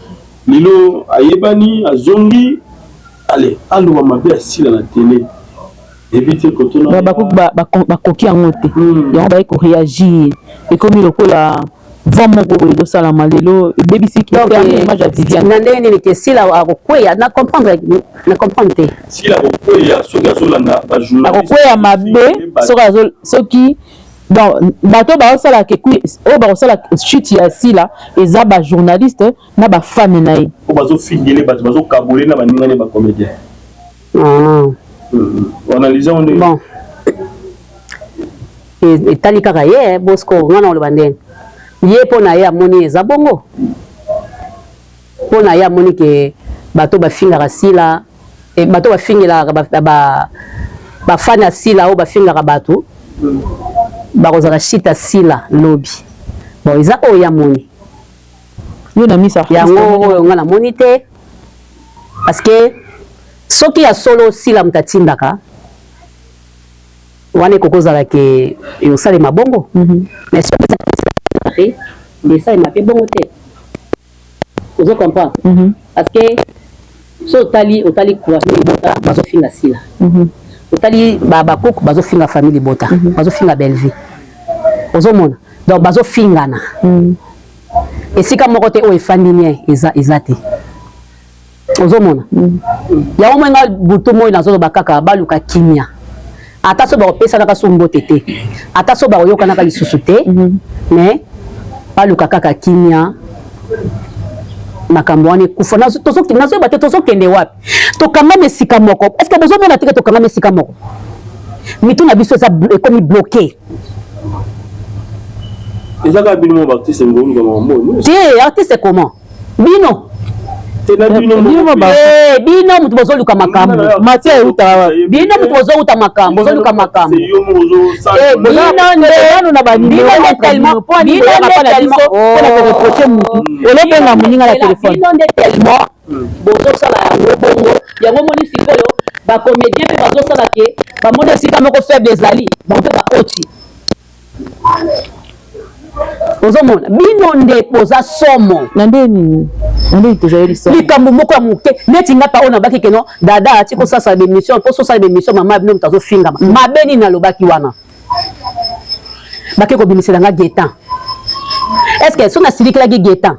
lelo ayebani, azongi. Ale aloba mabe asila na télé, ebi te. Kotona bakoki yango te, yango baye koréagir, ekomi lokola vent moko boye ezosalama lelo, ebebisi image ya Viviane. Na ndenge nini ke Sila akokweya? Na comprendre, na comprendre te. Sila akokweya soki azolanda bajournaliste. Akokweya mabe soki donc bato baosala ke oyo bakosala chute ya Sila eza bajournaliste na bafane na ye. Po bazofingele bato, bazokabole na baningani bacomédien. Ah. Analyse yango ndenge. Bon, etali kaka ye Bosco. Nga na oloba ndenge ye, mpo na ye amoni eza bongo. Mpo na ye amoni ke bato bafingaka Sila, bato bafingelaka bafani ya Sila, oyo bafingaka bato bakozala shita Sila lobi. Bon, eza oyo ya moni. Yo na misa. Yango oyo nga namoni te, parce que soki ya solo Sila moto atindaka wana, ekoki kozala ke eosalema bongo, mais soki eza te, esalema mpe bongo te. Ozo comprendre? Parce que so otali, otali famille libota bazofinga Sila, otali bakuku bazofinga famille libota, bazofinga Bellevie, ozomona? Donc bazofingana esika moko te oyo efandi nie eza te. Ozomona yango? Moi nga butu moi nazoloba kaka baluka kimia. Ata so bakopesanaka so mbote te, ata so bakoyokanaka lisusu te, mais baluka kaka kimia. Makambo wana ekufa. Nazoyeba te tozokende wapi. Tokangami esika moko. Est ce que bozomona teke tokangami esika moko? Mitu na biso eza ekomi bloqué. Eza kaka bino mo baartiste ngoluka makambo. Te, artiste comment? Bino. Te, na bino. Bino moto bozoluka makambo. Matia eutaka wapi? Bino moto bozouta makambo, bozoluka makambo. Bino nde na banimero mpona koreprocher mutu, olobenga moninga na telefone. Bino nde tellement bozosala yango bongo. Yango moni sikoyo bacomédien mpe bazosala ke bamoni esika moko faible ezali, bango mpe bakoti. Ozomona, bino nde boza somo. Na nde nini? Na nde tozali somo? Likambo moko ya moke neti nga pa oyo nabaki keno dada ati kosala bémission, mpo sosala bémission, mama bino moto azofingama mabe. Nini nalobaki wana? Bake kobimisela nga Gaetan. Est ce que so nasilikelaki Gaetan?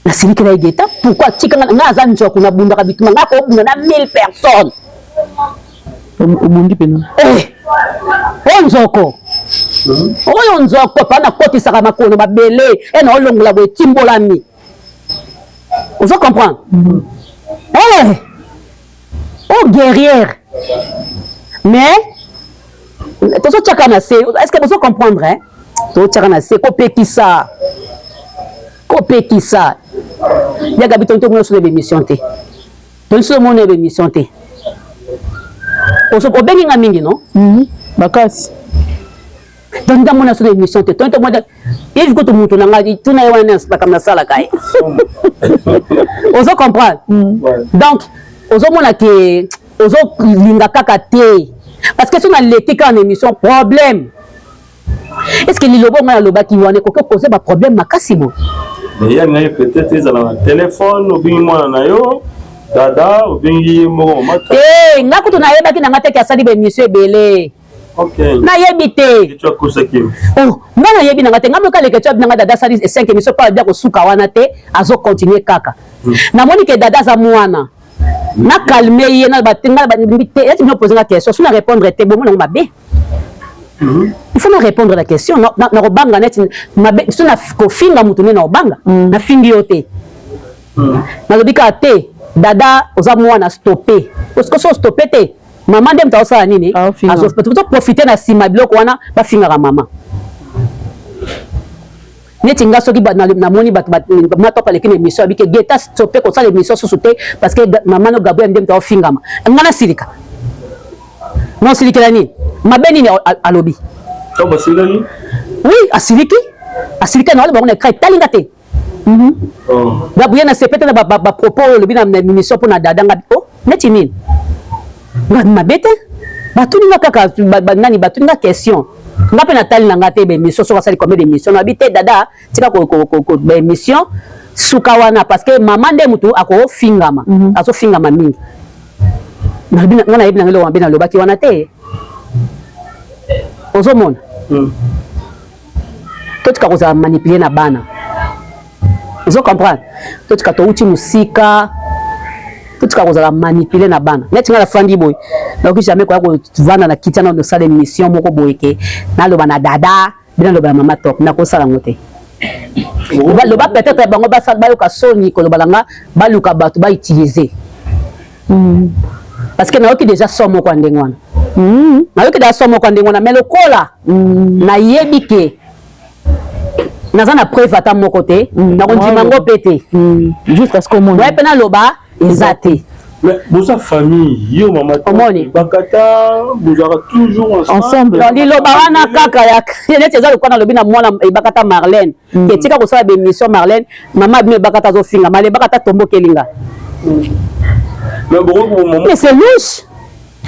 Nasilikela ye Gaetan pourquoi? Tika nga, aza nzoku, nabundaka bituma, nga kobunda na 1000 personnes. Obundi mpena. Eh, oyo nzoko, oyo nzoko pa nakotisaka makolo na mabele e na olongola boye etimbolami. Ozo comprendre? Eh, oyo guerrière, mais tozotiaka na se. Est ce que bozo comprendre, hein? Tozotiaka na se, kopekisa, kopekisa yaka bi tonto nyonso na bémission te, tonso omona bémission te. Obengi nga mingi, non? Makasi. Donc ndamona so na émission te, tonto mona Yves kutu mutu na ngai, tuna ye wana makambo nasalaka ye. Ozo comprendre? Donc ozomona ke ozolinga kaka te, parce que so naleki kaka na émission, problème. Est ce que liloba ngai nalobaki wana ekoki okoze baproblème makasi boye? Mais ya ngai, peut-être ezala na telefone, obengi mwana na yo dada, obengi ye moko mata. Te, nga kutu nayebaki na nga teke asali baémission ebele. Nayebi te. Oh, nga nayebi na nga te. Nga moka leke tu na nga dada asali 5 émission mpo abia kosuka wana te, azocontinue kaka. Namoni ke dada aza mwana, na calme ye na batenga te. Eti bino pose nga question, so na répondre te, bomona yango mabe. Il faut na répondre la question. Nakobanga neti mabe so na kofinga motu nde na kobanga. Nafingi yo te, nalobi kaka te: dada, oza mwana, stoppe. So stoppe te, mama nde moto azosala nini, azoprofite na nsima biloko wana bafingaka mama. Neti nga soki namoni bato matop aleki na émission, abike geta stoppe kosala émission susu te, parce que mama no Gabriel nde moto aofingama. Nga nasilika? Nosilikela nini? Mabe nini alobi? Oui, asiliki, asiliki na bango na écran, etalinga te. Gabriel na sepe te na bapropos oyo olobi na émission mpo na dada. Nga o neti nini? Nga mabe te. Batuni nga kaka nani, batuni nga question, nga mpe natali na nga te baémission soki asali combien d'émission. Nabi te: dada, tika baémission, suka wana, parce que mama nde motu akofingama, azofingama mingi. Nga nayebi na nga eloko mabe nalobaki wana te. Ozomona, totika kozala manipulé na bana. Ozo comprendre? Totika, touti mosika, totika kozala manipulé na bana. Neti nga nafandi boye, nakoki jamais koya kovanda na kiti wana osala émission moko boye ke naloba na dada, bino naloba na mama top. Nakosala yango te. Loba peut-être bango bayoka soni koloba na nga, baluka bato bautiliser. Parce que nayoki déjà son moko ya ndenge wana. Nayoki déjà son moko ya ndenge wana, mais lokola nayebi ke naza na preuve ata moko te, nakondima yango mpe te. Jusqu'à ce qu'on oye mpe naloba eza te. Mais boza famille, yo mama Omoni. Bakata, bozalaka toujours ensemble. Donc liloba wana kaka ya neti eza lokola nalobi na mwana Ebakata Marlène ke tika kosala bémission. Marlène, mama bino Ebakata azofinga mala Ebakata tombokelinga. Mais bokoki bomama. Mais c'est louche.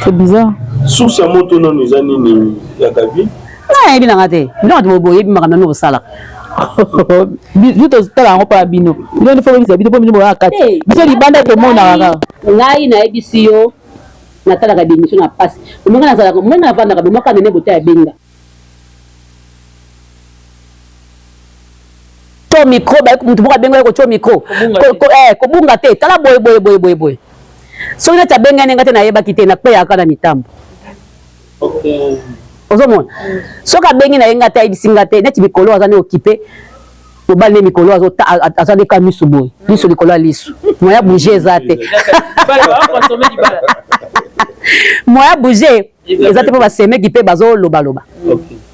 C'est bizarre. Source ya moto nano eza nini, ya Gabi? Nga nayebi nanga te. Biloko te, boyebi makambo nano bosalaka. Biso totala yango mpo ya bino. Bino nde fo boyebisa bino, mpo bino boyaka kati. Biso libanda tomonaka kaka. Ngai nayebisi yo, natalaka bémission na pasi omonga nazalaka mona navandaka bomaka nene bota ya benga to micro, mutu moko abenga ye kotio micro, kobunga te. Tala boye boye boye boye boye. Soki neti abengani nga te, nayebaki te, nakweyaka na mitambo. Ozomona, soki abengi na ye nga te, ayebisi nga te. Neti mikolo aza ne okipe mobali ne, mikolo aza nde ka miso boye, liso likolo ya liso, moya bouge eza te, moya bouge eza te, mpo basemeki mpe bazolobaloba.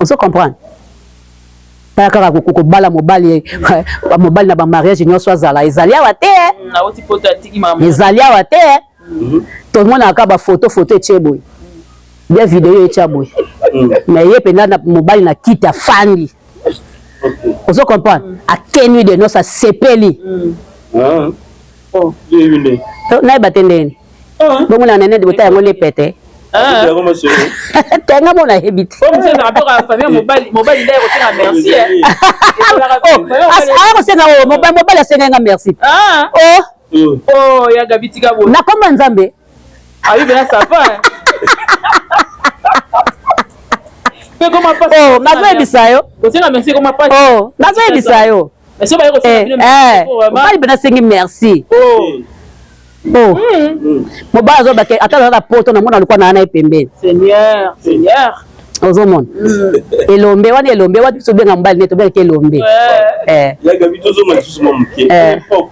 Ozo comprendre? Tala kaka kobala mobali, mobali na bamariage nyonso azala, ezali awa te, ezali awa te. Tomonaka kaka bafoto, foto etie boye, bia video etya boye, mais ye mpenza na mobali na kiti afandi. Ozo comprendre? Ake nuit de noce, asepeli. Nayeba te ndeni bongo na nene bota yango lepete tenga mo nayebi te. Aya kosenga oyo mobali asengai nga merci. Oh, ya Gabi, tika boye. Nakomba Nzambe. Ayi bena, ça va. Oh, nazoyebisa yo. Kosenga merci koma pasi. Oh, nazoyebisa yo. Mobali mpe nasengi merci. Oh, mobali azobake ata aza na poto, namona lokwa na na ye pembeni. Seigneur, Seigneur. Ozomona elombe wana, elombe wana biso obenga mobali ne tobengaki elombe. Ya Gabi, tozonga lisusu mwa moke. Époque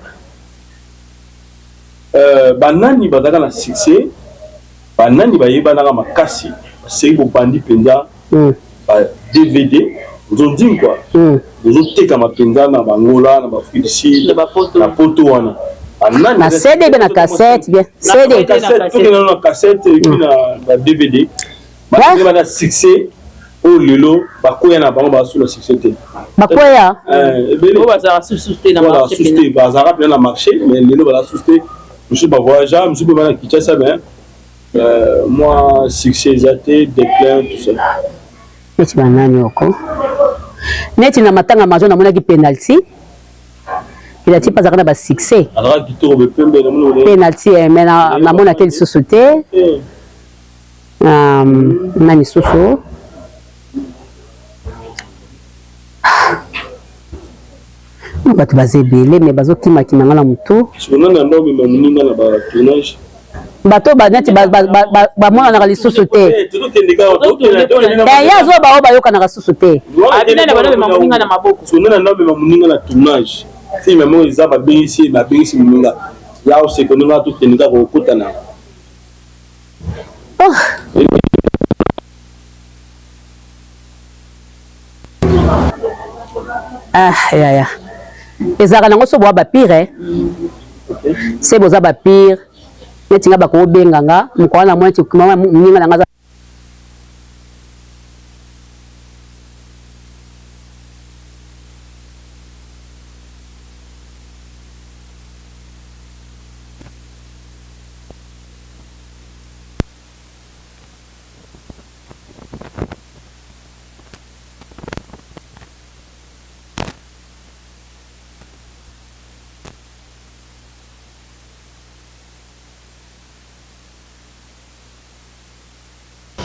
banani bazalaka na succès? Banani bayebanaka makasi? Baseri bobandi mpenza ba DVD nzonzing kua, bozotekama mpenza na bangola, na baAfrique du Sud, na poto wana. Banani? Na CD bien na cassette bien CD. Tokenda na cassette et puis na ba DVD. Banani bana succès oyo lelo bakoya na bango basula succès te? Bakoya. Ebele bazalaka susu te na marché, bazalaka mpenza na marché, mais lelo baza susu te. Mosusu bavoyage, mosusu mpe bana Kinshasa, mais moi succès eza te, déclin, tout ça. Neti banani oko? Neti na matanga mazo namonaki Penalty. Penalty mpe azalaka na basuccès. Azalaka kitoko bepembe. Penalty, mais namonaki lisusu te. Nani susu? Bato baza ebele, mais bazokimakima nga na motu. Nani anda omema moninga na batournage? Bato neti bamonanaka lisusu te. Ye azo bao bayokanaka susu te. Nani anda omema moninga na tournage? Film moko eza, babengisi, babengisi moninga ya oseko ndenge tokende kaka kokotana. Oh. Ah, yaya, ezalaka nango so boa bapire se boza bapire. Neti nga bakobenga nga mokolo na mwa neti moninga na nga.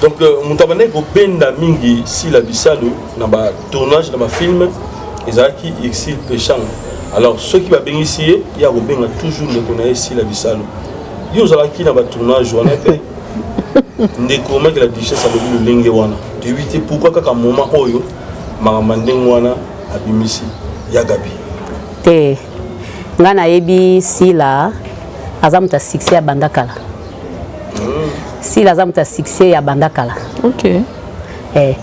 Donc moto abandaki kobenda mingi Sila Bisalu na batournage, na bafilm, ezalaki Ursule Peshanga. Alors soki babengisi ye, ye akobenga toujours ndeko na ye Sila Bisalu. Yo ozalaki na batournage wana te? Ndeko Mike la Duchesse alobi lolenge wana, toyebi te pourquoi kaka moment oyo makambo ya ndenge wana abimisi, ya Gabi. Te, ngai nayebi Sila aza moto ya succès ya banda kala. Sila aza moto ya succès ya banda kala. Ok. Eh.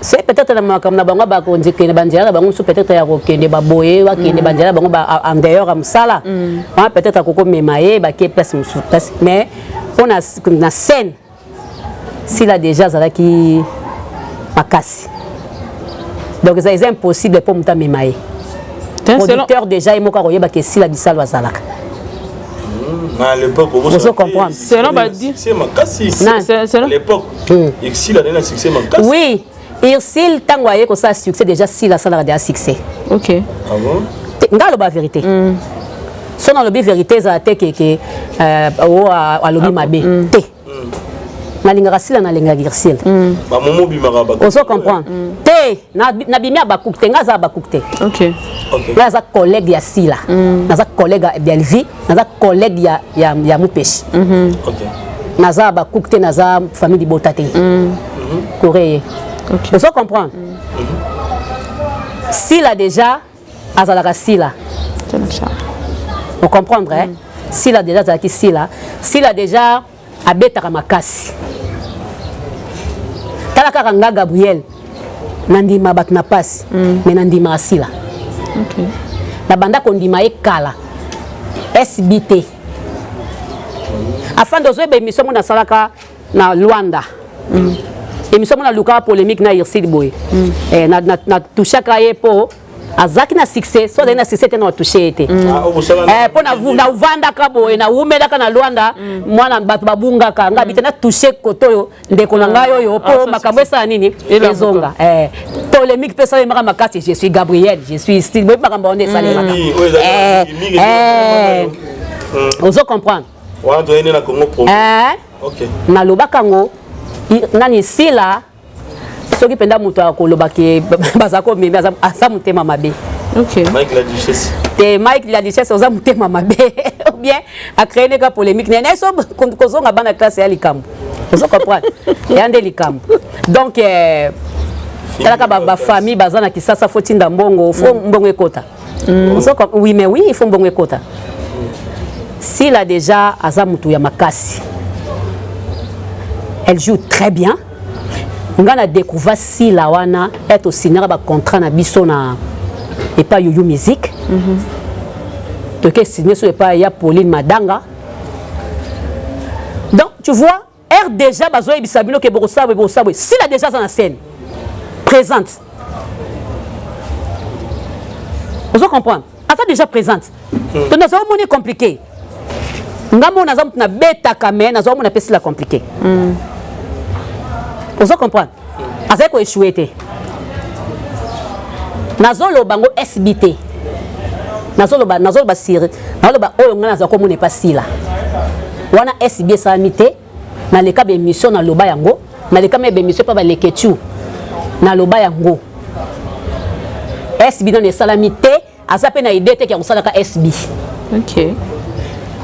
C'est peut-être na makambo na bango bakokende banzela na bango mosusu, peut-être ya kokende baboye, bakende banzela na bango en dehors ya mosala wana, peut-être akokomema ye bake place mosusu place. Mais mpo na scène, Sila déjà azalaki makasi, donc eza impossible mpo moto amema ye. Producteur déjà ye moko akoyebaka Esila Bisalo azalaka. À l'époque, ozo comprendre? Selon badi succès makasi. À l'époque, Ursule azali na succès makasi. Oui, Ursule ntango aye kosala succès, déjà Sila asalaka déjà succès. Ok. Ah bon? Nga aloba vérité. So nalobi vérité, ezala te keke o alobi mabe te. Nalingaka Sila, nalingaka Ursule. Bamomo obimaka. Ozo comprendre te? Nabimi ya bakuku te, nga aza bakuku te. Ok. Nga naza collègue ya Sila, naza collègue ya Belvi, naza collègue ya Mupeshi. Naza bakuku te, naza famille libota te koreye. Ozo comprendre? Sila déjà azalaka Sila, ocomprendre, eh? Sila déjà azalaki Sila. Sila déjà abetaka makasi. Tala kaka nga Gabriel, nandima bato na pasi, mais nandimaka Sila. Nabanda kondima ye kala, SBT afande. Ozoyeba émission mo nasalaka na Lwanda, émission mo nalukaka polémique na Ursile boye. Eh, natouchaka ye mpo azalaki na succès. So azalaki na succès te, na watouche ye te. Mpo navandaka boye, nawumelaka na Lwanda, mwana bato babungaka nga bi te, natouche kote oyo ndeko na ngai oyo mpo makambo esala nini, ezonga. Polémique mpe esalemaka makasi. Je suis Gabriel, je suis style boyebi makambo wana esalemaka. Ozo comprendre? Nalobaka yango nani, Sila soki mpenza moto akolobaki baza komemi, aza motema mabe. Mike la Duchesse. Te, Mike la Duchesse oza motema mabe ou bien acréé neka polémique nene. So kozonga bana classe ya likambo, ozo comprendre, ya nde likambo. Donc talaka bafamille baza na Kisasa, faut tinda mbongo, faut mbongo ekota. Oui, mais oui, il faut mbongo ekota. Sila déjà aza motu ya makasi, elle joue très bien. Nga na découvert Sila wana e tosignaka bacontrat na biso na epai Yuyu Musique. Toke signe so epai ya Pauline Madanga. Donc tu vois, r déjà bazoyebisa bino ke bokosala boye, bokosala boye. Sila déjà aza na scène présente, ozo comprendre, aza déjà présente. To naza omoni compliqué, nga mona naza motu nabetaka, mais naza omona mpe Sila compliqué. Ozo comprendre, azali koéchouer te. Nazoloba ngo SB te, nazoloba siri, nazoloba oyo ngai naza komona epa Sila wana. SB esalami te. Naleka baémission, naloba yango, naleka me baémission mpa baleketu, naloba yango. SB nano esalami te, aza mpe na idée te ya kosalaka SB.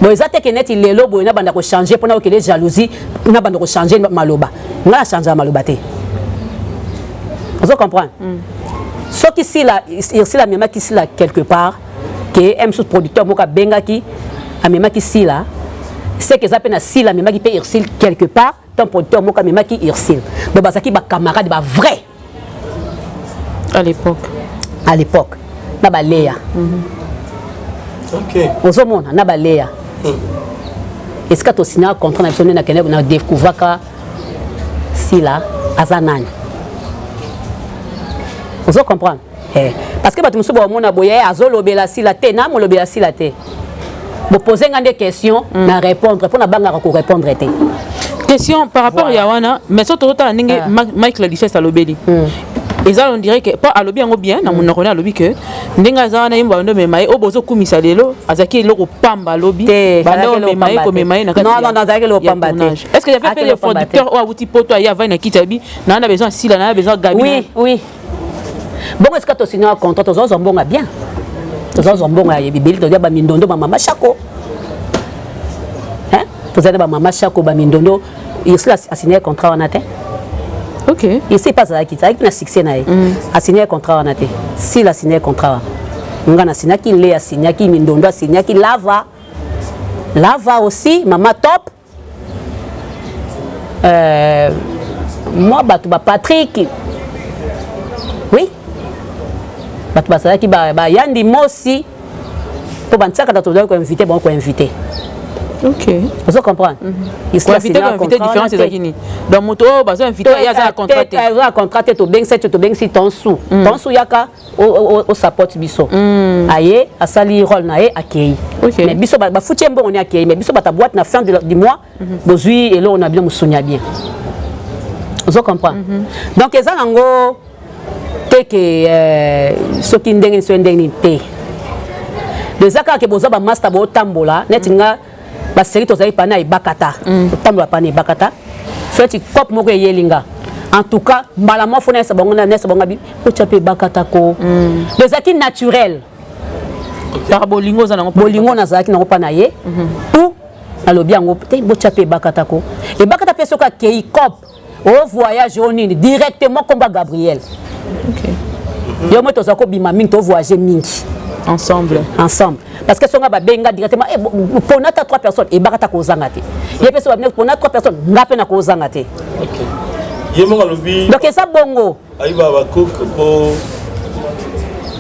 Bon, eza te ke neti lelo boye nabanda kochange mpona okende jalousie, nabanda kochange maloba. Ngai nachangeaka maloba te, ozo comprendre? Soki Sila, Sila amemaki Sila quelque part, ke mosusu producteur moko abengaki, amemaki Sila, seke eza mpe na Sila amemaki mpe Ursule quelque part. Tant producteur moko amemaki Ursule, donc bazalaki bacamarade bavrai. À l'époque. À l'époque na baleya. Ozomona na baleya esika tosignaka contrat na biso nde nakende na découvraka Sila aza nani, ozo comprendre? Eh, parce que bato mosusu baomona boye, azolobela Sila te, namolobela Sila te. Bopose nga nde question, na répondre mpo nabangaka korépondre te. Question par rapport ya wana, mais so tozotala ndenge Mike la Duchesse alobeli, eza on dirait que po alobi yango bien na monoko ne, alobi ke ndenge aza wana, ye bando omema ye oyo bozokumisa lelo, azalaki eloko pamba. Alobi bando omema ye, komema ye na kati ya tournage. Est ce que y avait pe le producteur oyo awuti poto, aye avandi na kiti, abi naa na besoin Sila, naa na besoin Gabi? Oui, bongo esika tosignaka contrat, tozozwa mbongo ya bien, tozozwa mbongo ya ebele, tozwa bamindondo, bamama Shako, tozali na bamama Shako, bamindondo. Ursule asigne contrat wana te. Isi mpe azalaki na succès na ye, asigne contrat wana te. Sila asigne contrat wana, nga nasignaki, le asignaki, mindondo asignaki, lava lava aussi, mama top. Mwa bato ba Patrick, oui, bato bazalaki bayandi mosi mpo bantiaka bato tozalaki koinvite bango, koinvite. Ozo comprendre? Invité, différence ezalaki nini? Donc moto oyo bazo invité, ye aza na contrat te? Aza na contrat te. Tobengisi te, tobengisi tonsu, tonsu yaka osapporte biso. Aye, asali rôle na ye, akei. Mais biso bafuti ye mbongo ni, akei. Mais biso bato boîte, na fin du mois bozwi eloko na bino, mosuni ya bien. Ozo comprendre? Donc eza nango te ke soki ndenge, soki ndenge nini te. Eza kaka ke boza bamaster, botambola neti nga basérie, tozali pana ebakata, otambola pana ebakata. Soki cope moko eyeli nga, en tout cas mbala moko fo nayesa bango, nayesa bango abi otya mpe ebakata ko. Ezalaki naturel. Par bolingo oza nango. Bolingo nazalaki nango mpa na ye ou nalobi yango te, botya mpe ebakata ko. Ebakata mpe soki akei cope o voyage o nini, directement komba Gabriel. Yo mo toza kobima mingi, tovoyage mingi. Ensemble. Ensemble, parce que songa babenga directement mpona ata trois personnes, ebaka ta kozanga te. Ye mpe so babina mpona trois personnes, nga mpe na kozanga te. Ye moko alobi. Donc eza bongo. Ayiba bacook po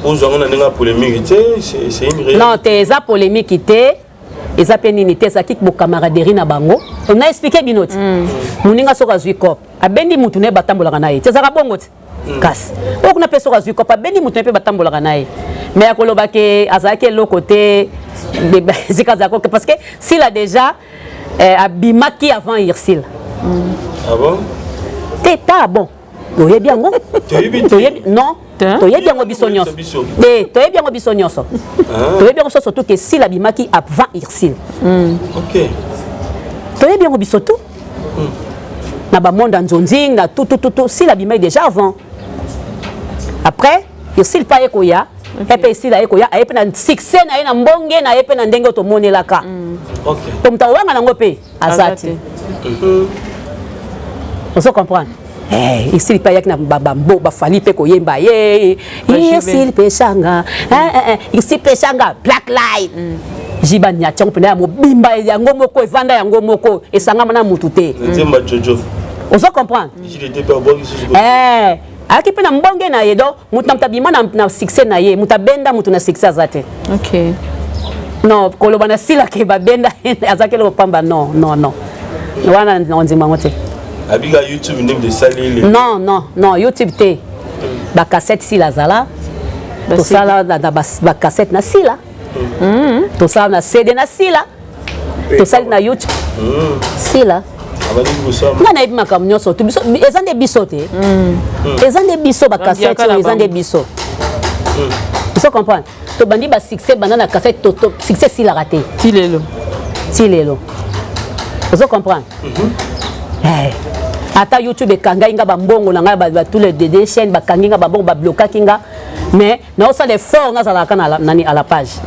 bozwa yango na ndenge ya polémique te, c'est une réalité. Non te, eza polémique te, eza mpe nini te. Ezalaki bocamaraderie na bango. Na expliqué bino ti moninga soki azwi cope, abendi mutu na ye, batambolaka na ye ti. Ezalaka bongo ti. Kasi oyo kuna mpe, soki azwi cope, abendi mutu na ye mpe, batambolaka na ye. Mais ya koloba ke azalaki eloko te, esika azalaki, parce que Sila déjà abimaki avant Ursile. Ah bon? Te, pas bon, toyebi yango. Toyebi. Non, toyebi yango biso nyonso te, toyebi yango biso nyonso, toyebi yango surtout ke Sila abimaki avant Ursile. Toyebi yango biso tout na bamonde ya nzonzinga, tutututu. Sila abimaki déjà avant. Après Ursile mpe aye koya, mpe esila aye koya, aye mpe na succès na ye, na mbonge na ye mpe na ndenge oyo tomonelaka. Po moto awanga nango mpe aza te. Ozo comprendre? Ursile mpe ayaki na bambo, bafali mpe koyemba ye Ursile mpe shanga, Ursile mpe shanga black light jiba niati yango mpena ya mobimba, yango moko evanda, yango moko esangama na mutu te. Ozo comprendre? Ayaki mpe na mbonge na ye. Donc moto na moto abima na succès na ye. Moto abenda moto na succès aza te. Non, koloba na Sila ke babenda, azalaki eloko pamba, non, non, non, wana ondima yango te. Abika YouTube nde esali. Non, non, non, YouTube te. Bacassette Sila azala, tosala na bacassette na Sila, tosala na CD na Sila, tosali na YouTube Sila. Nga nayebi makambo nyonso tu. Biso eza nde biso te, eza nde biso bacassette oyo, eza nde biso. Ozo comprendre? Tobandi basuccès banda na cassette, succès esilaka te. Ti lelo. Ti lelo. Ozo comprendre? Ata YouTube ekangai nga bambongo na ngai, tous les deux chaînes bakangi nga bambongo, bablokaki nga, mais naosala effort, nazalaka na nani, à la page.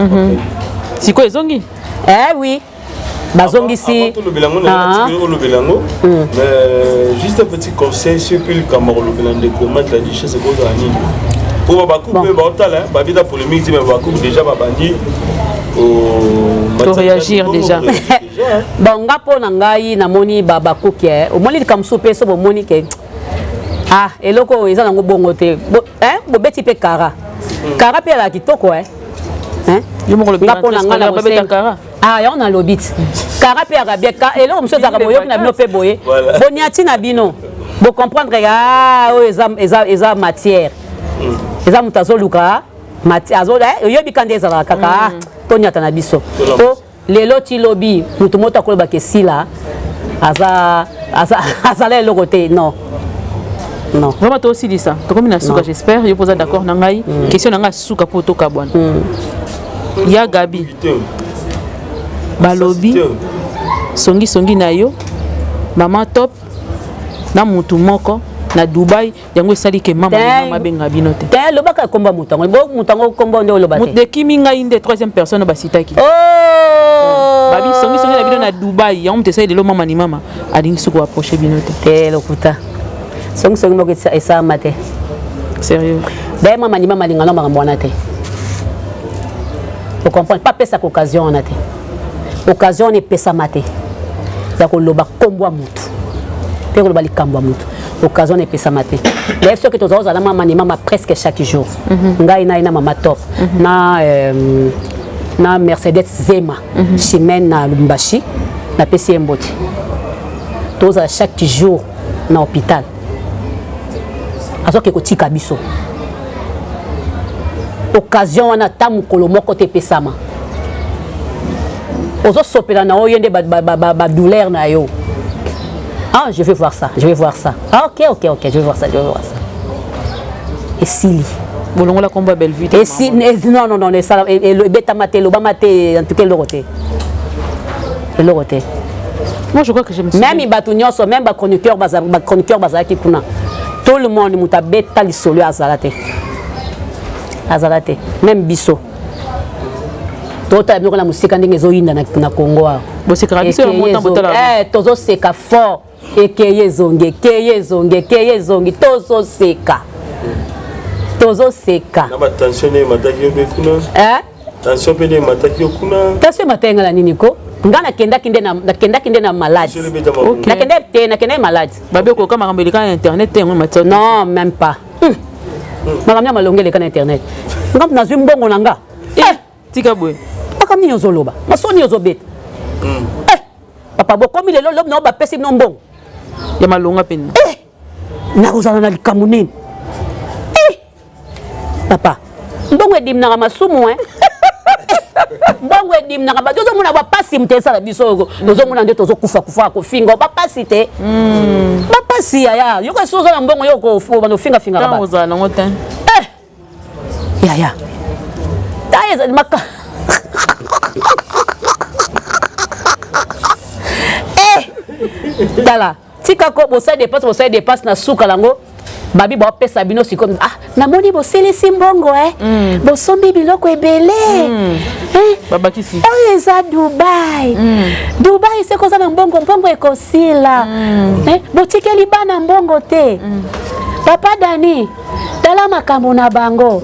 Sikoyo ezongi? Eh oui, bazongisi. Tolobela yango, olobela yango, mais juste un petit conseil sur puis likambo kolobela ndeko Mike la Duchesse ekozala nini? Po babakupe mpe baotala, babita polémique ti, mais babakupe déjà babandi. Réagir déjà. Bon, nga mpo na ngai namoni babakuki, omoni likambo mosusu mpe so bomoni ke ah, eloko oyo eza nango bongo te, bobeti mpe kara kara mpe alaka kitoko. Nga mpo na ngai na ah, yango nalobi ti kara mpe yaka bien. Eloko mosusu ezalaka boyoki na bino mpe boye, boniati na bino, bocomprendre. Ah, oyo eza matière, eza moto azoluka, oyebi ka nde ezalaka kaka toniata na biso. Po lelo ti lobi, moto moto akolobaka esila azala eloko te, non, non. Vraiment, tosilisa, tokomi na suka. J'espère yo mpoza d'accord na ngai. Question na ngai suka mpo tokabwana. Ya Gabi, balobi songisongi na yo, mama Top na mutu moko na Dubai, yango esali ke mama mama abenga bino te. Te, lobaka komba moto yango, moto yango komba nde oloba te. Ekimi ngai nde troisième personne basitaki. Babi songisongi na bino na Dubai, yango moto esali lelo mama ni mama alingi soki koapproche bino te. Te, lokuta. Songisongi moko esalama te. Sérieux? Daye mama ni mama alingana makambo wana te. Ocomprendre? Pa apesaka occasion wana te, occasion wana epesama te ya koloba nkombo ya motu. Mpe koloba likambo ya moto, occasion epesama te. D'ailleurs, soki tozala ozala mama ni mama presque chaque jour, ngai na ye na mama top na na Mercedes Zema, Chimene na Lubumbashi, napesi ye mbote. Tozala chaque jour na hôpital, azoke kotika biso occasion wana ata mokolo moko te epesama. Ozosopela na oyo nde badouleur na yo. Ah, je vais voir ça, je vais voir ça. Ah, ok, je vais voir ça, je vais voir ça. Esili. Bolongola kombo ya Bellevue te? Esi, non, non, non, esala ebetama te, elobama te, en tout cas eloko te, eloko te. Moi, je crois que je me suis Même bato nyonso, même bachroniqueur, bachroniqueur bazalaki kuna, tout le monde, moto abeta lisolo azala te, azala te. Même biso totala biloko na mosika ndenge ezoyinda na Congo awa. Bosekaka biso ya montant botala. Tozoseka fort. Ekeye ezongi, ekeye ezongi, ekeye ezongi, tozoseka, tozoseka. Na batension nde emataki yo mpe kuna? Eh? Tension mpe nde emataki yo kuna? Tension emataki nga na nini ko? Nga nakendaki nde na maladi. Nakendaki te, nakendaki maladi. Babi okoka makambo eleka na internet te, yango ematia? Non, même pas. Makambo ya malongo eleka na internet, nga nazwi mbongo na nga. Tika boye. Makambo nini ozoloba? Masoni ozobeta. Papa, bokomi lelo, lobi nao bapesi bino mbongo ya malonga pene. Nakozala na likambo nini? Papa, mbongo ediminaka masumu, e mbongo ediminaka bato. Ozomona bapasi moto esala biso, ozomona nde tozokufa kufa kofinga bapasi te, bapasi yaya. Yoka, soki oza na mbongo, yo bando ofingafingaka bato. Ozala nango te. Yaya, ta ezali maka. Tala, tika ko bosali dépense, bosali dépense na suka nango babi baopesa bino sikoyo. Ah, namoni bosilisi mbongo, bosombi biloko ebele. Babakisi. Oyo eza Dubai. Dubai seko oza na mbongo, mbongo ekosila. Botikeli bana mbongo te. Papa Dani, tala makambo na bango.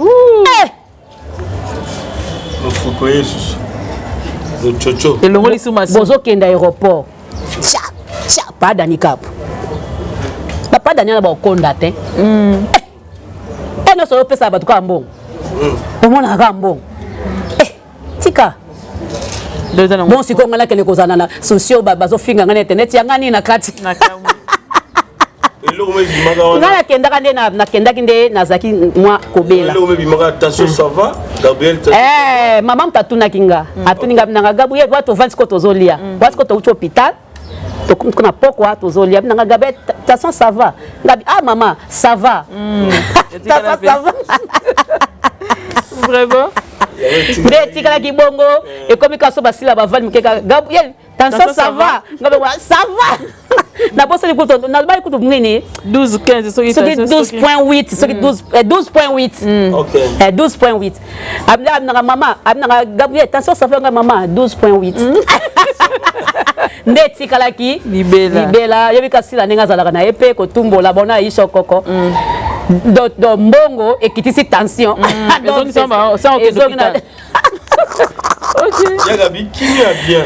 Mofuko ye susu mochocho. Elongoli sumasi. Bozokende aéroport, tcha tcha, pa Dani kapo, papa Dani ana bakokonda te. Nyonso oyopesaka bato kaka mbongo, omonaka kaka mbongo. Tika. Bon, sikoyo ngai nakende kozala na socio, bazofinga ngai na internet yanga nini na kati. Ngai nakendaka nde, nakendaki nde, nazalaki mwa kobela. Mama moto atunaki nga, atuni nga nanga Gabriel wa, tovandi sikoyo, tozolia wa sikoyo, touti hôpital, na pokwa tozolia nanga Gabriel, tension ça va? Ngabi ah mama, ça va, tension ça va. Vraiment. Nde etikalaki bongo, ekomi kaso basila bavandi moke, Gabriel, tension ça va? Ngabi ça va. Nabosani kutu nalobaki kutu nini. 12 15 soki. Soki 12.8, soki 12.8, 12.8. Abinaka mama, abinaka Gabriel, tension ça va? Nga mama, 12.8. Nde etikalaki. Libela. Libela. Yebi kasila ndenge azalaka na ye mpe kotumbola bona ayisha okoko. Donc mbongo ekitisi tension. Ya Gabi, kimia bien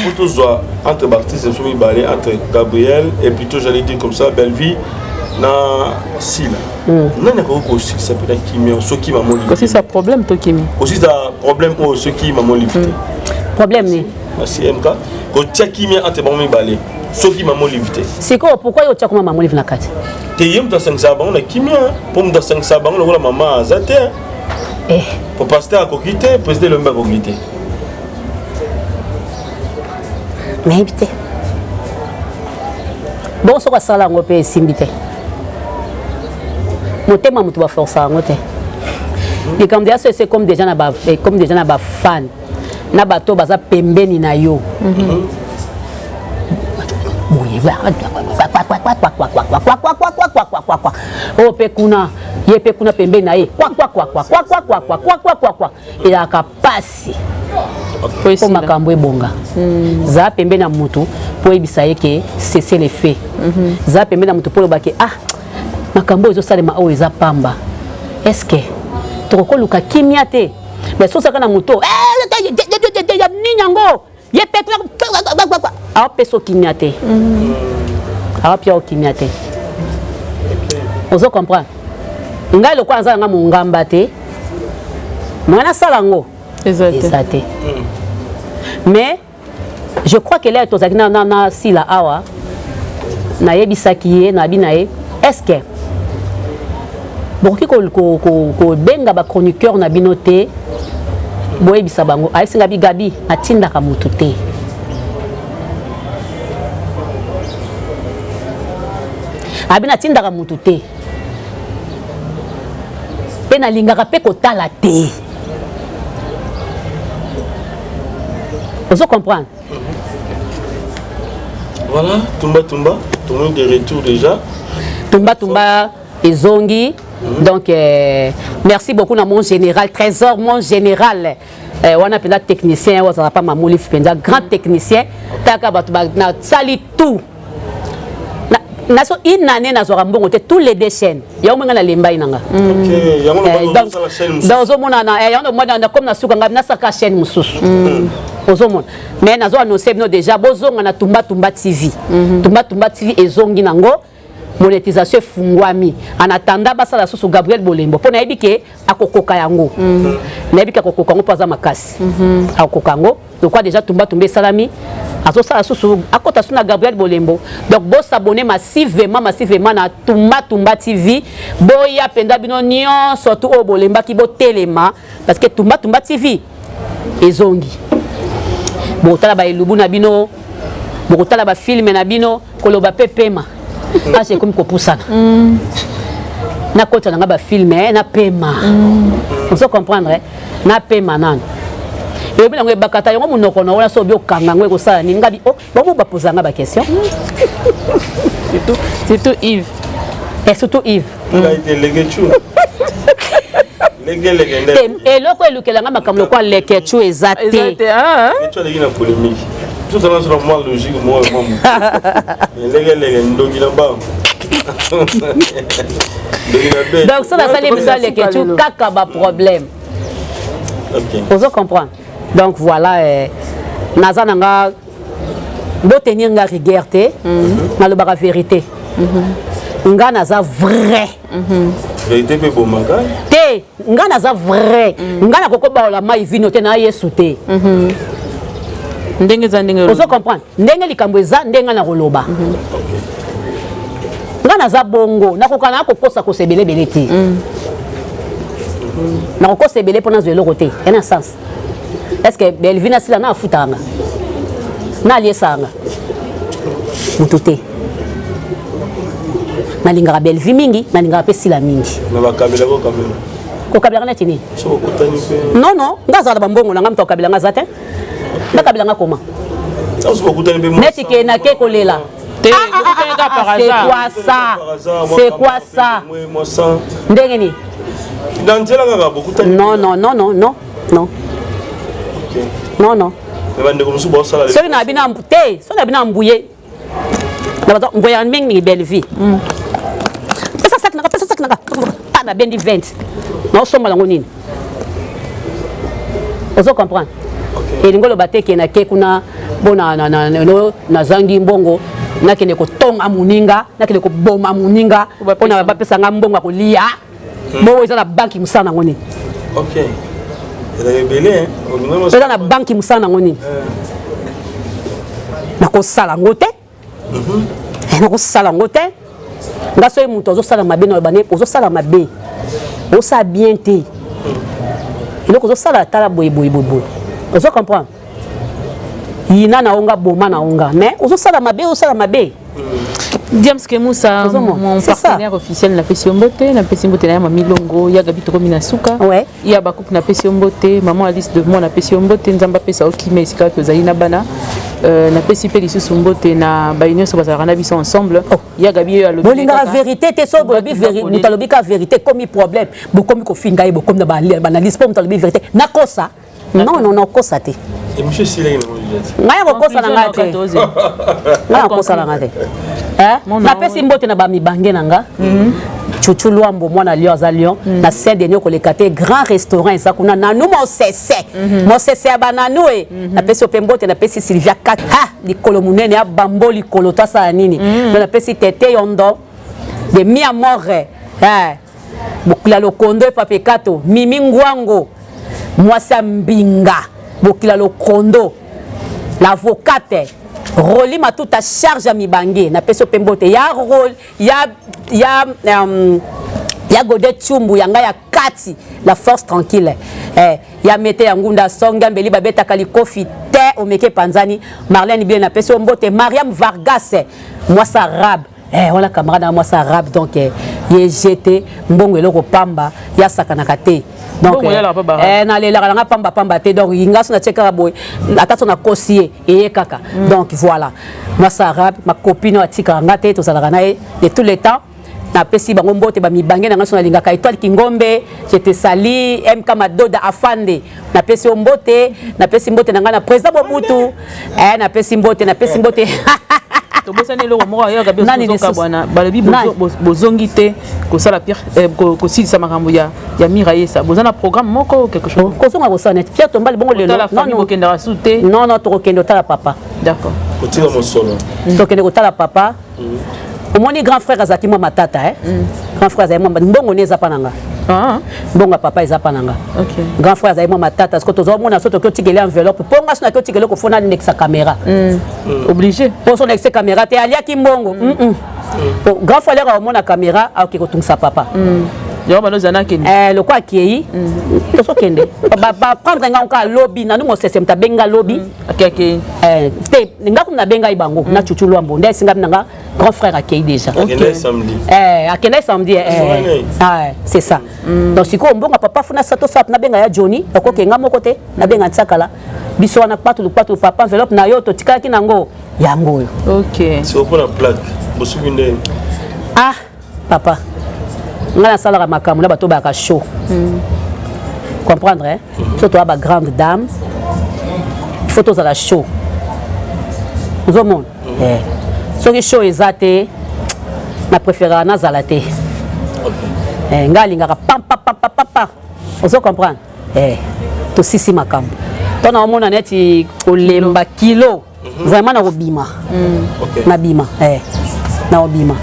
po tozwa entre baartiste biso mibale, entre Gabriel et plutôt, j'allais dire comme ça, Bellevie na Sila, nani akoki kosilisa mpena kimia soki mama Olive? Kosilisa problème to kimia? Kosilisa problème oyo soki mama Olive te. Problème ni? Merci MK. Kotia kimia entre bango mibale soki mama Olive te. Sikoyo pourquoi yo otia kuma mama Olive na kati? Te, ye moto asangisaka bango na kimia, mpo moto asangisaka bango lokola mama aza te. Po pasteur akoki te, président Elombe akoki te. Nayebi te. Bongo soki asala yango mpe esimbi te, motema moto baforsa yango te. Likambo ya so ese comme déjà na ba comme déjà na bafan na bato baza pembeni na yo boye, oyo mpe kuna, ye mpe kuna pembeni na ye, kwakwakwakwakwakwakwakwakwakwa, ezalaka pasi mpo makambo ebonga. Zala pembeni na motu mpo oyebisa ye ke cessez le fait. Zala pembeni na motu mpo oloba ke ah, makambo oyo ezosalema oyo eza pamba, est-ce tokokoluka kimia te? Mais sosaka na moto ya nini yango, ye mpe aopesa kimia te. Akapia okimia te. Ozo comprendre? Ngai lokola naza nanga mongamba te, mwana nasala yango eza te. Mais je crois que lere tozalaki na, na, na Sila awa, nayebisaki ye, nabi na ye, est-ce que bokoki kobenga ba chroniqueur na bino te, boyebisa bango? Ayebisi nga bi Gabi, natindaka motu te. Abi natindaka motu te, mpe nalingaka mpe kotala te. Ozo comprendre? Voilà, Tumba Tumba, tout le monde de retour déjà. Tumba Tumba ezongi. Donc merci beaucoup na mon général Trésor, mon général. Wana mpenza technicien oyo azala pa Mamolif, mpenza grand technicien. Taka bato na sali tout. Na so une année nazwaka mbongo te, tous les deux chaînes. Yango mwenga nalembai na nga. Ok, yango Eh, loba donc ozosala chaîne mosusu. Donc ozomona na yango mona na comme na suka ngai nasaka chaîne mosusu. Ozomona. Mais nazo annoncer bino déjà, bozonga na Tumba Tumba TV. Tumba Tumba TV ezongi nango, monétisation efungwami. En attendant basala susu Gabriel Bolembo, mpo nayebi ke akokoka yango. Nayebi ke akokoka yango mpo aza makasi. Akokoka yango. Lokwa déjà Tumba Tumba esalami, azosala susu, akota su na Gabriel Bolembo. Donc bosabonner massivement, massivement na Tumba Tumba TV. Boya mpenza bino nyonso tu oyo bolembaki, botelema, parce que Tumba Tumba TV ezongi. Bokotala baelubu na bino, bokotala bafilme na bino. Koloba mpe pema age ekomi kopusana, nakota na nga bafilme, napema. Ozo comprendre? Napema nano. Eyobi nango ebakata yango monoko na wana, so obi okanga yango ekosala nini? Ngabi oh, bango bapoza nga baquestion. Surtout Yves. Et surtout Yves. Ngai te, Lekechu. Leke leke nde. Te, eloko elukelanga makambo lokola Lekechu eza Eza te. te, ah, ah. Lekechu aleki na polémique. Biso tozala so na mwa logique, mwa motu. Leke leke ndoki na bango. Ndoki na be. Donc so nasali tokomi émission ya na suka Lekechu, lelo. kaka baproblème. Ozo comprendre? Donc voilà, naza na nga, botenir nga rigueur te, nalobaka vérité. Nga naza vrai. Vérité mpe bomaka. Te, nga naza vrai. Nga nakoki baola mai vino te na Yesu te. Ndenge eza, ndenge Ozo comprendre? Ndenge likambo eza, ndenge nga nakoloba. Nga naza bongo, nakoka na kokosa kosa ebele ebele te. Nakokosa ebele mpo nazwa eloko te, ena sens. Est ce que Belvi nasila na afutaka nga, na aliesaka nga motu te? Nalingaka Belvi mingi, nalingaka mpe Sila mingi. Na bakabela kokabela. Kokabelaka neti nini? So okutani mpe. Non, non, nga azala na bambongo na nga, moto akabela nga aza te. Bakabela nga koma? So okutani mpe. Neti ke nake kolela. Te, Ah, ah, bokutani ah, kaka ah, par c'est hasard. quoi ça? C'est quoi ça? Mwasa. Ndenge nini? Na nzela kaka bokutani. Non, non, non, non, non, non. Non, non. Me bandeko mosusu baosala. Soki na bino te, soki na bino ambuye na bato mboyaka mingi mingi Bellevie, pesa saki nanga, pesa saki nanga, pa nabendi 20, naosomba yango nini? Ozo comprendre? Elingi oloba te ke nake kuna mpo nazangi mbongo, nakende kotonga moninga, nakende koboma moninga mpona bapesa nga mbongo ya kolia. Bongo eza na banki, mosala nango nini? Ok, ezalaka ebele. Eza na banki, mosala nango nini? Nakosala yango te, nakosala yango te. Nga soki moto azosala mabe, na bane ozosala mabe, osala bien te, eloko ozosala, tala boye boye boye boye. Ozo comprendre? Yina na onga, boma na onga, mais ozosala mabe, osala mabe. Diams Kemusa, Ozomona, mon c'est ça. partenaire officiel, napesi yo mbote, napesi mbote na ya Mami Longo, ya Gabi, tokomi na suka. Ya bakupe, napesi yo mbote, maman Alice de moi, napesi yo mbote, Nzambe apesa yo kimia esika tozali na bana. Napesi mpe lisusu mbote na baye nyonso bazalaka na biso ensemble. Oh. Ya Gabi oyo alobi Bolingaka kaka. vérité te. So bolobi moto alobi ka vérité, ekomi problème, bokomi kofinga ye, bokomi na baanalyse mpo moto alobi vérité. Nakosa? Non, non, nakosa te. Émission esilaki nango déjà te. Ngai nakokosa na ngai te, ngai nakosa na ngai te. Eh? Mon Napesi mbote na bamibange na nga. Chuchu Luambo mwana Lyon aza Lyon mm. na Saint Denis okoleka te grand restaurant eza kuna nanu mosese mm -hmm. mosese ya bananu e mm -hmm. napesi yo mpe mbote napesi Sylvia Kat ha likolo monene ya bambo likolo to asala nini mm. napesi Tete Yondo de mi amore eh. Bokila lokondo epape kato Mimi Ngwango mwasi ya mbinga bokila lokondo l'avocate Roli Matuta charge ya mibange napesi yo mpe mbote ya rol ya ya um, ya Godet Chumbu ya ngai ya kati la force tranquille eh, ya mete ya ngunda songa mbeli babetaka likofi te omeke panzani Marlène Bile napesi yo mbote Mariam Vargas mwasi arabe eh, wana camarade na mwasi arabe donc eh, ye jete mbongo eloko pamba ya sakanaka te donc eh, eh, nalelaka nanga pamba pamba te donc nga so natie kaka boye ata so nakosi ye eye kaka mm. donc voilà mwasi arabe ma copine oyo atikaka nga te tozalaka na ye de tout le temps napesi bango mbote bamibange na ngai so nalingaka étoile kingombe je te sali mk madoda afande napesi yo mbote napesi mbote na ngai na président bobutu eh, napesi mbote napesi mbote tobosani eloko moko ayaka biokabwana balobi bozongi te kosala eh, kosilisa makambo ya ya Mirayesa boza na programme moko quelque chose oh, kozonga kosala neti Pierre Tombali bongo lelo non bokendaka su te non non tokokende otala papa d'accord kotika mosolo tokende kotala papa mm. Omoni grand frère azalaki mwa matata eh? Mm. Grand frère azali mwa mbongo ne eza pa na nga. Ah. Mbongo ya papa eza pa na nga. Okay. Grand frère azali mwa matata parce que tozo mona so toki otikeli enveloppe po nga so naki otikeli ko fona ndekisa caméra. Mm. Mm. Obligé. Po so ndekisa caméra te aliaki mbongo. Mm. Mm. Mm. Grand frère alaka omona caméra akoki kotungisa papa. Mm. yango bano ozala nakende eh, lokola akei mm. tozokende baprendre nga nka lobi nanu mosese moto abengi nga lobi mm. akei eh, te nga kuna nabengai bango mm. na chuchu lwambo nde esengami na nga grand frère akei déjà okay. samedi eh, akendai samedi eh, eh, ah, c'est ça mm. donc sikoyo mbongo papa funa sato sap nabenga ya johnny okoke nga moko te nabenga nsakala biso wana patulu patulu papa enveloppe na yo totikalaki nango yango oyo okay. sikoyo mpona plaque bosuki ndenge ah papa ngai nasalaka makambo na bato bayaka chaud mm. comprendre eh? mm -hmm. so toya ba grande dame il faut tozala chaud ozomona mm -hmm. eh. soki chaud eza te na préféraka nazala te okay. eh, ngai alingaka pampapampapampa ozo comprendre eh, tosisi makambo to naomona neti kolemba kilo mhm. vraiment nakobima mm. nabima eh, nakobima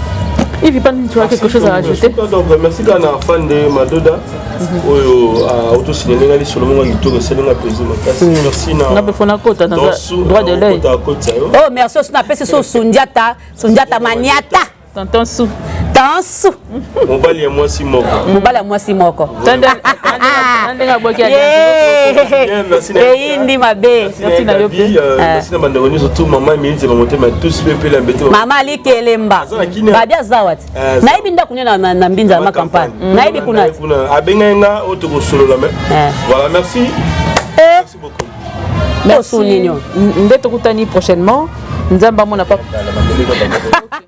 Yves, tu as quelque chose à ajouter Donc, merci kaka na afande Madoda mhm. oyo autosignale nga lisolo moko ya kitoko esali nga plaisir makasi mm. merci na nga mpe fona kota na droit de l'œil oh merci osi napesi so sundiata sundiata maniata Tonton Sou. Tonton Sou. Mobali ya mwasi moko. Mobali ya mwasi moko. Eyindi mabe. Merci na yo pe. Euh, merci na bandeko nyonso tout maman Emilie na motema tous pe pe la mbete. Maman Likelemba. Babi aza wati. Eh, Nayebi ndako ne na na mbinza ma campagne. Mm. Nayebi kuna. Abengai nga oyo tokosolola mais. Eh. Voilà, merci. Eh. Merci beaucoup. Merci. Nde tokutani prochainement. Nzambe amona papa.